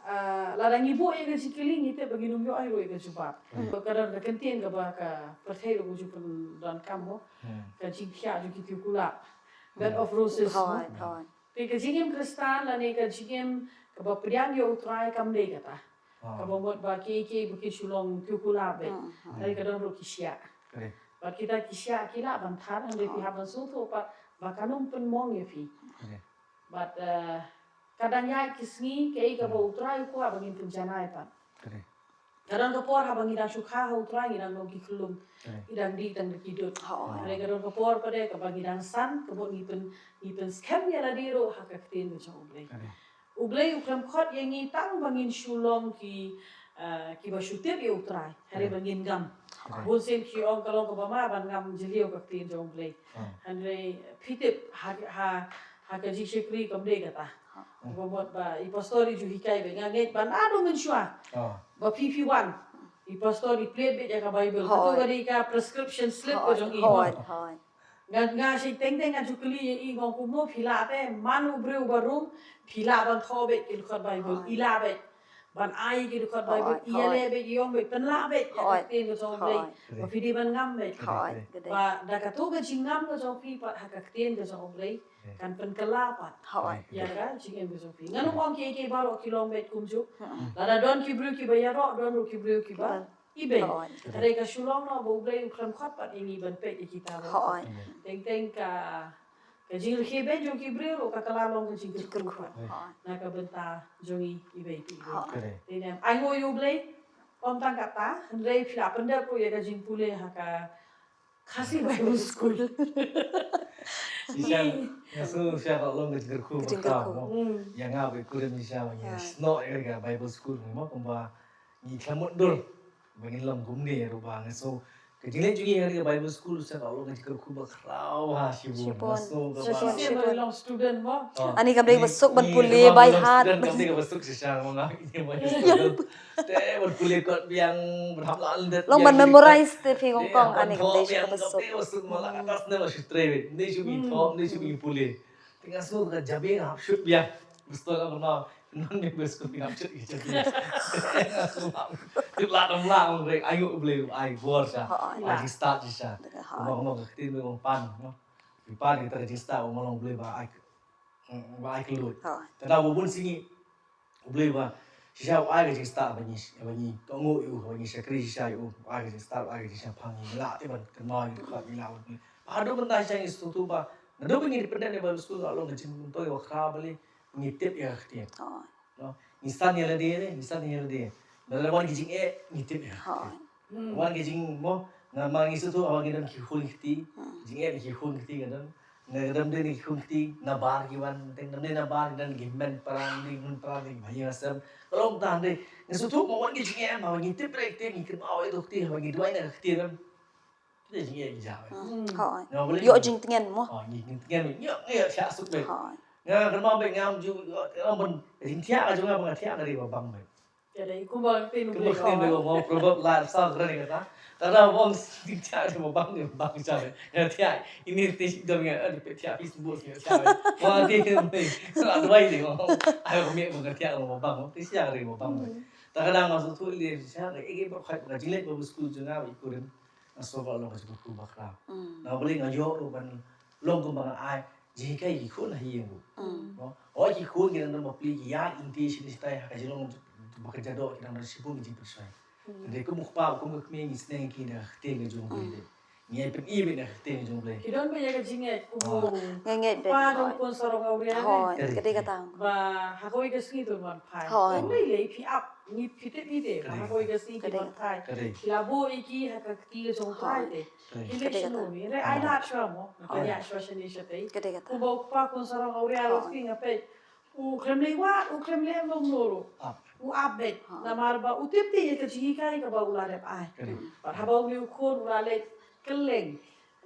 Ah, lada ngi buh ïa ka jingkylli ngi tip ba ngin ym ïoh ruh ïa ka jubab. Ka don ka kyntien kaba ka pyrthei ruh ka ju pyndonkam mo. Ka jingthiah jong ki tiew kulap. Bed of roses mo. Te ka jingim Khristan lane ka jingim kaba pdiang ïa U Trai kam dei kata. Kaba mut ba kiei kiei ba ki shu long tiew kulap beit. Hynrei ka don ruh ki shiah. Bad kita ki shiah ki lah ban thad hynrei phi hap ban sngewthuh pat ba kan ym pynmong ïa phi. Bad, eh, ka dang ïaid ki sngi, kaei kaba U Trai u kwah ba ngin pynjanai pat. Ka don ka por haba ngi dang shu kha ha U Trai ngi dang long ki khyllung. Ngi dang dih tang da ki dud. Hynrei ka don ka por pat de kaba ngi dang san, ka mut ngi pyn, ngi pynskhem ïa lade ruh ha ka ktien ka jong U Blei. U Blei u khlem khot ïa ngi tang ba ngin shu long ki, eh, kiba shu tip ïa U Trai. Hynrei ba ngin ngam. Bun sien ki ong ka long kaba ma ban ngam jylliew ka ktien jong U Blei. Hynrei phi tip ha, ha, ha ka jingshakri kam dei kata. Ba mut ba i pastor i ju hikai beit, nga ngeit ba naduh mynshuwa. Ba phi phi wan. I pastor i plied beit ïa ka Bible. Kato ka dei ka prescription slip ka jong i. Nga, nga shait teng teng nga ju kylli ïa i, nga ong kumno phi lah te, man u briew ba rung, phi lah ban thoh beit ki dkhot Bible, i lah beit ban ai ki dkhot Bible, i ïaleh beit, i ong beit, pynlah beit ïa ka ktien ka jong U Blei. Ba phi dei ban ngam beit. Ba da kato ka jingngam ka jong phi pat ha ka ktien ka jong U Blei kan pynkylla pat ïa ka jingim ka jong phi. Ngan ym ong kiei kiei baroh ki long beit kumjuh. Lada don ki briew kiba ïaroh, don ruh ki briew kiba ibeiñ. Hynrei ka shu long noh ba U Blei u khlem khot pat ïa ngi ban peit ïa kita baroh. Teng teng ka, ka jingrkhie beiñ jong ki briew ruh ka kylla long ka jingkyrkhu pat na ka bynta jong ngi iwei pa iwei. Te ne em, ai nguh ïa U Blei, ym tang kata, hynrei phi la pyndep ruh ïa ka jingpule ha ka Khasi Bible School. Shisha, nga sngew shisha ka long ka jingkyrkhu ba khraw mo. Ïa nga ba i kurim shisha ba ngi snoh ïa ka Bible School mo, kumba ngi khlem mutdur ba ngin long kumne ruh ba nga sngew ka jingleit jong ngi ha ka Bible School shisha ka long ka jingkyrkhu ba khraw ha shibun. Nga sngew ka ba long student mo. Ani kam dei ba suk ban pule by heart. Kam dei ba suk shisha mo nga. Te ban pule kot biang, ban hap la lyndet. Long ban memorize te phi kong kong, ani kam dei shu kata suk. Te ban suk ma la kata snem la shu trei. Ni shu mi thom, ni shu mi pule. Te nga suk ka jabi nga hap shoot biang. Bisto ka kena, non ni bisto ni hap shoot ki jabi. Nga suk la. Te la dam la ong rek, ai ngu ble, ai bor sha. Ai ki start sha. Mo mo ka ktien mo pan. Pi pan kita ka jingstart mo long ble ba ai. Ba ai ka lut. Te na bun sngi. U Blei ba shisha u ai ka jingstad ba ngi, ba ngi kohnguh ïa u, ba ngi shakri shisha ïa u, u ai ka jingstad, u ai ka jingshemphang, ngi lah te ban kynmaw ïa u, ngi lah ban. Ba haduh mynta shisha ngi sngewthuh ba naduh ba ngi dependent ïa Bible School, ka long ka jingmyntoi ba khraw balei ngi tip ïa ka ktien. Ngi san ïa lade, ngi san ïa lade. Lada wan ki jingeh ngi tip ïa ka ktien. Wan ki jing mo, nga ma ngi sngewthuh ba ngi don ki khun ki kti, jingeh ki khun ki kti nga don. Nga dang dei ki khun ki kti, nabar ki wan, teng dang dei nabar ki don ki men para, ki men para, ki ba ïa sem. Ka long tang dei, nga sngewthuh ba wan ki jingeh, ma ngi tip re kti, ngi kynmaw ïa ka kti, ba ngi duwai na ka kti ram. Kti jingeh ki jaw. Ïoh jingtngen mo. Oh, ngi jingtngen, ïoh, ïoh, sha suk be. Nga kynmaw be ngam ju, ngam ban, jingthiah ka jong nga ba nga thiah ka dei ba bang be. Ka dei kumba ka ktien Blei. Kumba ka ktien Blei, mo, proverb la sa kren kata. Tara bong sing cha de mo bang de bang cha de. Nga thiah ini ti dom nga de thiah Facebook ni cha. Mo ti ni. Sa duai de mo. Ai ko mi ko nga thiah mo bang mo. Ti sia de mo bang. Ta ka dang ma su tu le cha de ege ba khai ka jilek ba school jong nga ba i kurim. Nga sngewbha long ka jingkyrkhu bakla. Nga beli nga ïoh ruh ban long kumba nga ai. Jinghikai ki khun ha ïing ruh. Mo, o ki khun ki nang ba pli ki ïa inti shi ni tai ha ka jinglong ba ka jadok ki nang ba shibun ki jingpyrshah. Dei kum u kpa kum ka kmie ngi sneng ki da ka ktien ka jong Blei dei. Ngi ai pyni beit da ka ktien ka jong Blei. Ki don beit ïa ka jingngeit kum u Nga ngeit beit. Kpa jong u khun sarong awria. Hooid, ka dei kata. Ba ha kawei ka sngi to wan phai. Hooid. Ym lei lei phi ap ngi phi tip phi te. Ba ha kawei ka sngi ki wan phai. Ka dei. Ki la buh ïa ki ha ka kti ka jong Trai te. Ki leh shano mi re ai lad shuwa mo. Nga pynïaid shuwa shane shatei. Ka dei kata. Kumba u kpa khun sarong awria ruh phi nga peit. U khlem lei wad, u khlem lei em lum lum ruh. U ap beit. Namar ba u tip te ïa ka jinghikai kaba u la dep ai. Ka dei. Bad haba u lei u khun u la leit kylleng.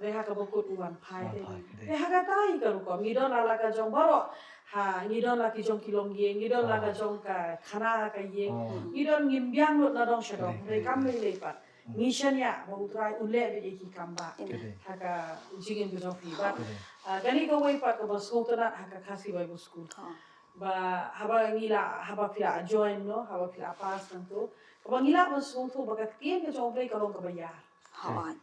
Re ha kaba kut u wan phai te. Wan phai, ka dei. Te ha kata hi ka rukom. Ngi don la la ka jong baroh. Ha, ngi don la ki jong ki longïing, ngi don la ka jong ka khana ha ka ïing. Ngi don ngim biang lut na dong sha dong. Ka dei, ka dei. Re kam lei lei pat. Ngi shaniah ba U Trai un leh beit ïa ki kam ba. Ka dei. Ha ka jingim ka jong phi ba. Ka dei. Ah, kane kawei pat kaba sngewtynnat ha ka Khasi Bible School. Ha. Ba haba ngi la, haba phi la join no, haba phi la pass nangto. Kaba ngi lah ban sngewthuh ba ka ktien ka jong U Blei ka long kaba ïar. Ha.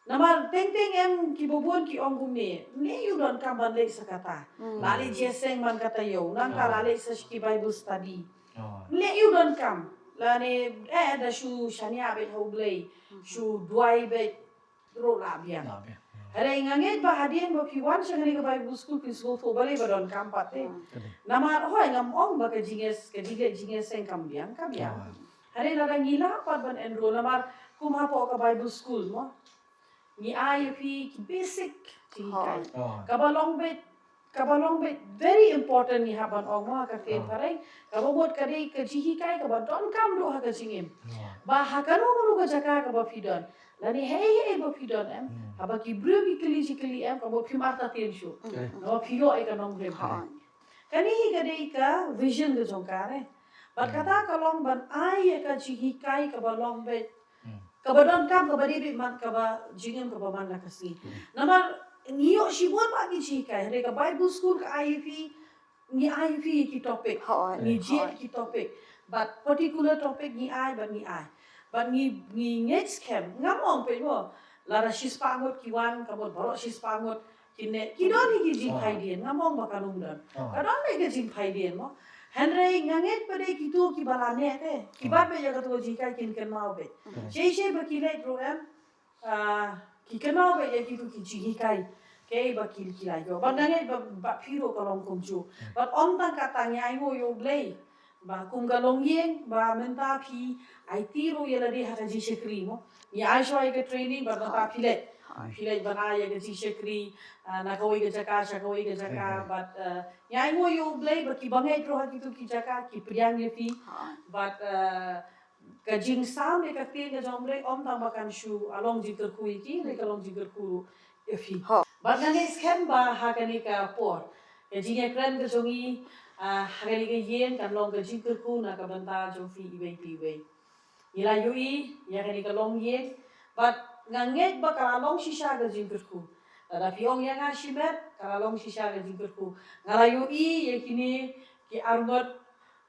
Namar teng teng em kiba bun ki ong kumne, mlien ïa u donkam ban leit sa kata. Hmm. La leit jingïaseng man kata ïew, nangta la leit sa ki Bible study. Oh. Mlien ïa u donkam, lane, eh, da shu shaniah beit ha U Blei, shu duwai beit, ruh la biang. La biang. Hynrei nga ngeit ba hadien ba phi wan sha kane ka Bible school phin sngewthuh balei ba donkam pat te. Hmm. Namar hooid ngam ong ba ka jingïas, ka jingleit jingïaseng kam biang, kam biang. Oh. Hynrei lada ngi lah pat ban enroll namar kum hapoh ka Bible school mo. Ngi ai ïa phi ki basic jinghikai. Oh. Kaba long beit, kaba long beit very important ngi hap ban ong mo ha ka ktien phareng. Kaba mut ka dei ka jinghikai kaba donkam duh ha ka jingim. Oh. Ba ha kano kano ka jaka kaba phi don. Lane hei hei ba phi don em. Hmm. Haba ki briew ki kylli jingkylli em kaba phim artatien shuh. Hmm. Naba phi ïoh ïa ka nongrim. Oh. Kane hi ka dei ka vision ka jong ka re. Bad kata ka long ban ai ïa ka jinghikai kaba long beit. Hmm. Kaba donkam kaba dei beit man kaba jingim kaba man la ka sngi. Hmm. Namar ngi ïoh shibun ba ki jinghikai. Hynrei ka Bible school ka ai ïa phi, ngi ai ïa phi ki topic. Hooid. Ngi jied ki topic. Bad particular topic ngi ai, bad ngi ai. Bad ngi, ngi ngeit skhem. Ngam ong peit mo. Lada shispah ngut ki wan, ka mut baroh shispah ngut. Kine, ki don hi ki jingphaidien, ngam ong ba ka num don. Oh. Ka don hi ki jingphaidien mo. Hynrei nga ngeit ba dei kito kiba la neh te. Kiba beit ïa kato ka jinghikai kin kynmaw beit. Hmm. Shei shei ba ki leit ruh em, ah, ki kynmaw beit ïa kito ki jinghikai. Kaei ba ki, ki la ïoh. Bad nga ngeit ba, ba phi ruh ka long kumjuh. Hmm. Bad ym tang kata ngi ainguh ïa U Blei. Ba kum ka longïing, ba mynta phi aiti ruh ïa lade ha ka jingshakri mo. Ngi ai shuwa ïa ka training, ba mynta phi leit. Phi leit ban ai ïa ka jingshakri, ah, na kawei ka jaka, sha kawei ka jaka, bad, ah, ngi ainguh ïa U Blei, ba kiba ngeit ruh ha kito ki jaka, ki pdiang ïa phi. Bad, ah, ka jingsam ïa ka ktien ka jong U Blei, ym tang ba kan shu, ah, long jingkyrkhu ïa ki, ne ka long jingkyrkhu ruh ïa phi. Bad nga ngeit skhem ba ha kane ka por. Ka jingïakren ka jong ngi, ah, ha kane ka ïing kan long ka jingkyrkhu na ka bynta jong phi iwei pa iwei. Ngi la ïohi, ïa kane ka longïing. Bad nga ngeit ba ka la long shisha ka jingkyrkhu. Lada phi ong ïa nga shimet, ka la long shisha ka jingkyrkhu. Nga la ïohi, ïa kine, ki arngut,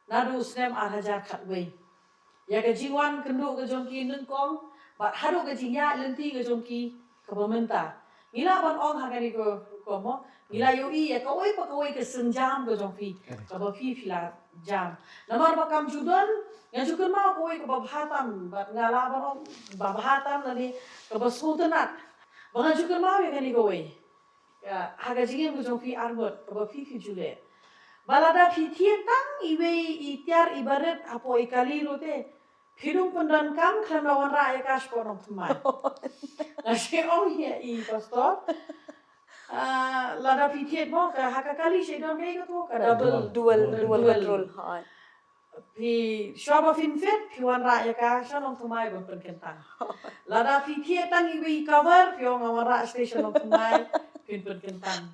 naduh u snem ar hajar khatwei. Ïa ka jingwan kynduh ka jong ki nyngkong, bad haduh ka jingïaid lynti ka jong ki kaba mynta. Ngi lah ban ong ha kane ka rukom mo, ngi la ïohi ïa kawei pa kawei ka sienjam ka jong phi, kaba phi phi la jam. Namar ba kam ju don, nga ju kynmaw kawei kaba bha tam, bad nga lah ban ong ba bha tam lane kaba sngewtynnat. Ba nga ju kynmaw ïa kane kawei. Ïa, ha ka jingim ka jong phi arngut, kaba phi phi ju leh. Ba lada phi thied tang iwei i tiar i barit hapoh i kali ruh te. Phi dang pyndonkam khlem da wanrah ïa ka shapoh nongthymmai. Nga shu ong ïa i pastor. Ah, lada phi thied mo ka ha ka kali shu don kaei kato ka double. Dual, dual, dual control. Hooid. Phi shuwa ba phin fit, phi wanrah ïa ka sha nongthymmai ban pynkyntang. Lada phi thied tang iwei i cover, phi ong nga wanrah sha nongthymmai, phin pynkyntang.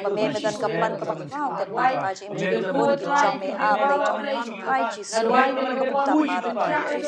ba me me don ka plan kaba khraw, kata ka jingim jong ngi bun ki jong me, A Blei jong ngi, Trai Jisu. Ngan duwai ïa me, ka bynta u Maria.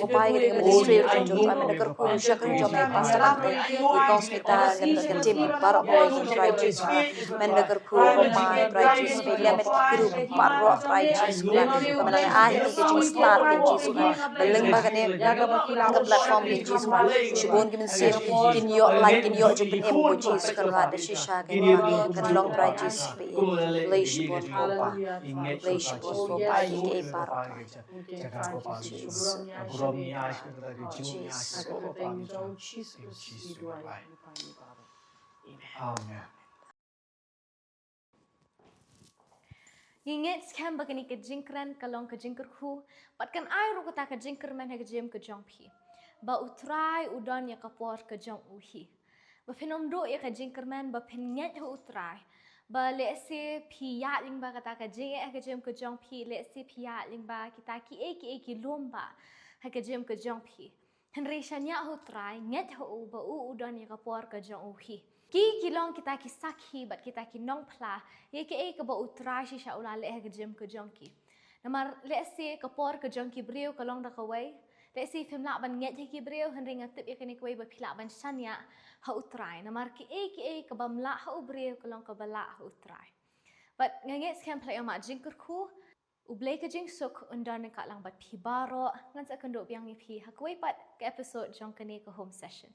ko Bai, ka dei ka ministry ka jong u Trai, men da kyrkhu sha ka jong me Pastor Lam, i Kong Smita, ngan da ka team baroh ko Trai Jisu. Men da kyrkhu ko Bai, Trai Jisu, me lem me da ki kyrkhu baroh Trai Jisu. Ka men da ai ka jingstad ka Jisu. Ba lyngba kane ka platform ka Jisu. Shibun ki mynsiem kin ïoh light, kin ïoh jingpynim ko Jisu, ka ngat da shisha ka ngat. Kan long Trai Jisu. Lei shibun ko Bai. Lei shibun ko Bai, ki ei baroh. Jisu. Jisu. Amen. Ngi ngeit skhem ba kane ka jingkren ka long ka jingkyrkhu, bad kan ai ruh kata ka jingkyrmen ha ka jingim ka jong phi. Ba u Trai u don ïa ka por ka jong u hi. Ba phin ym duh ïa ka jingkyrmen, ba phin ngeit ha u Trai. Ba lehse phi ïaid lyngba kata ka jingeh ha ka jingim ka jong phi, lehse phi ïaid lyngba kita kiei kiei ki lum ba ha ka jingim ka jong phi. Hynrei shaniah ha u Trai, ngeit ha u ba u u don ïa ka por ka jong u hi. Ki ki long kita ki sakhi bad kita ki nongphla ïa kaei kaba u Trai shisha u la leh ha ka jingim ka jong ki. Namar lehse ka por ka jong ki briew ka long da kawei. Lehse phim lah ban ngeit ha ki briew, hynrei nga tip ïa kane kawei ba phi lah ban shaniah ha u Trai. Namar kiei kiei kaba ym lah ha u briew ka long kaba lah ha u Trai. Bad nga ngeit skhem phi la ïoh mad jingkyrkhu. U Blei ka jingsuk un don ryngkat lang bad phi baroh. Ngan sa kynduh biang ïa phi ha kawei pat ka episode jong kane ka home session.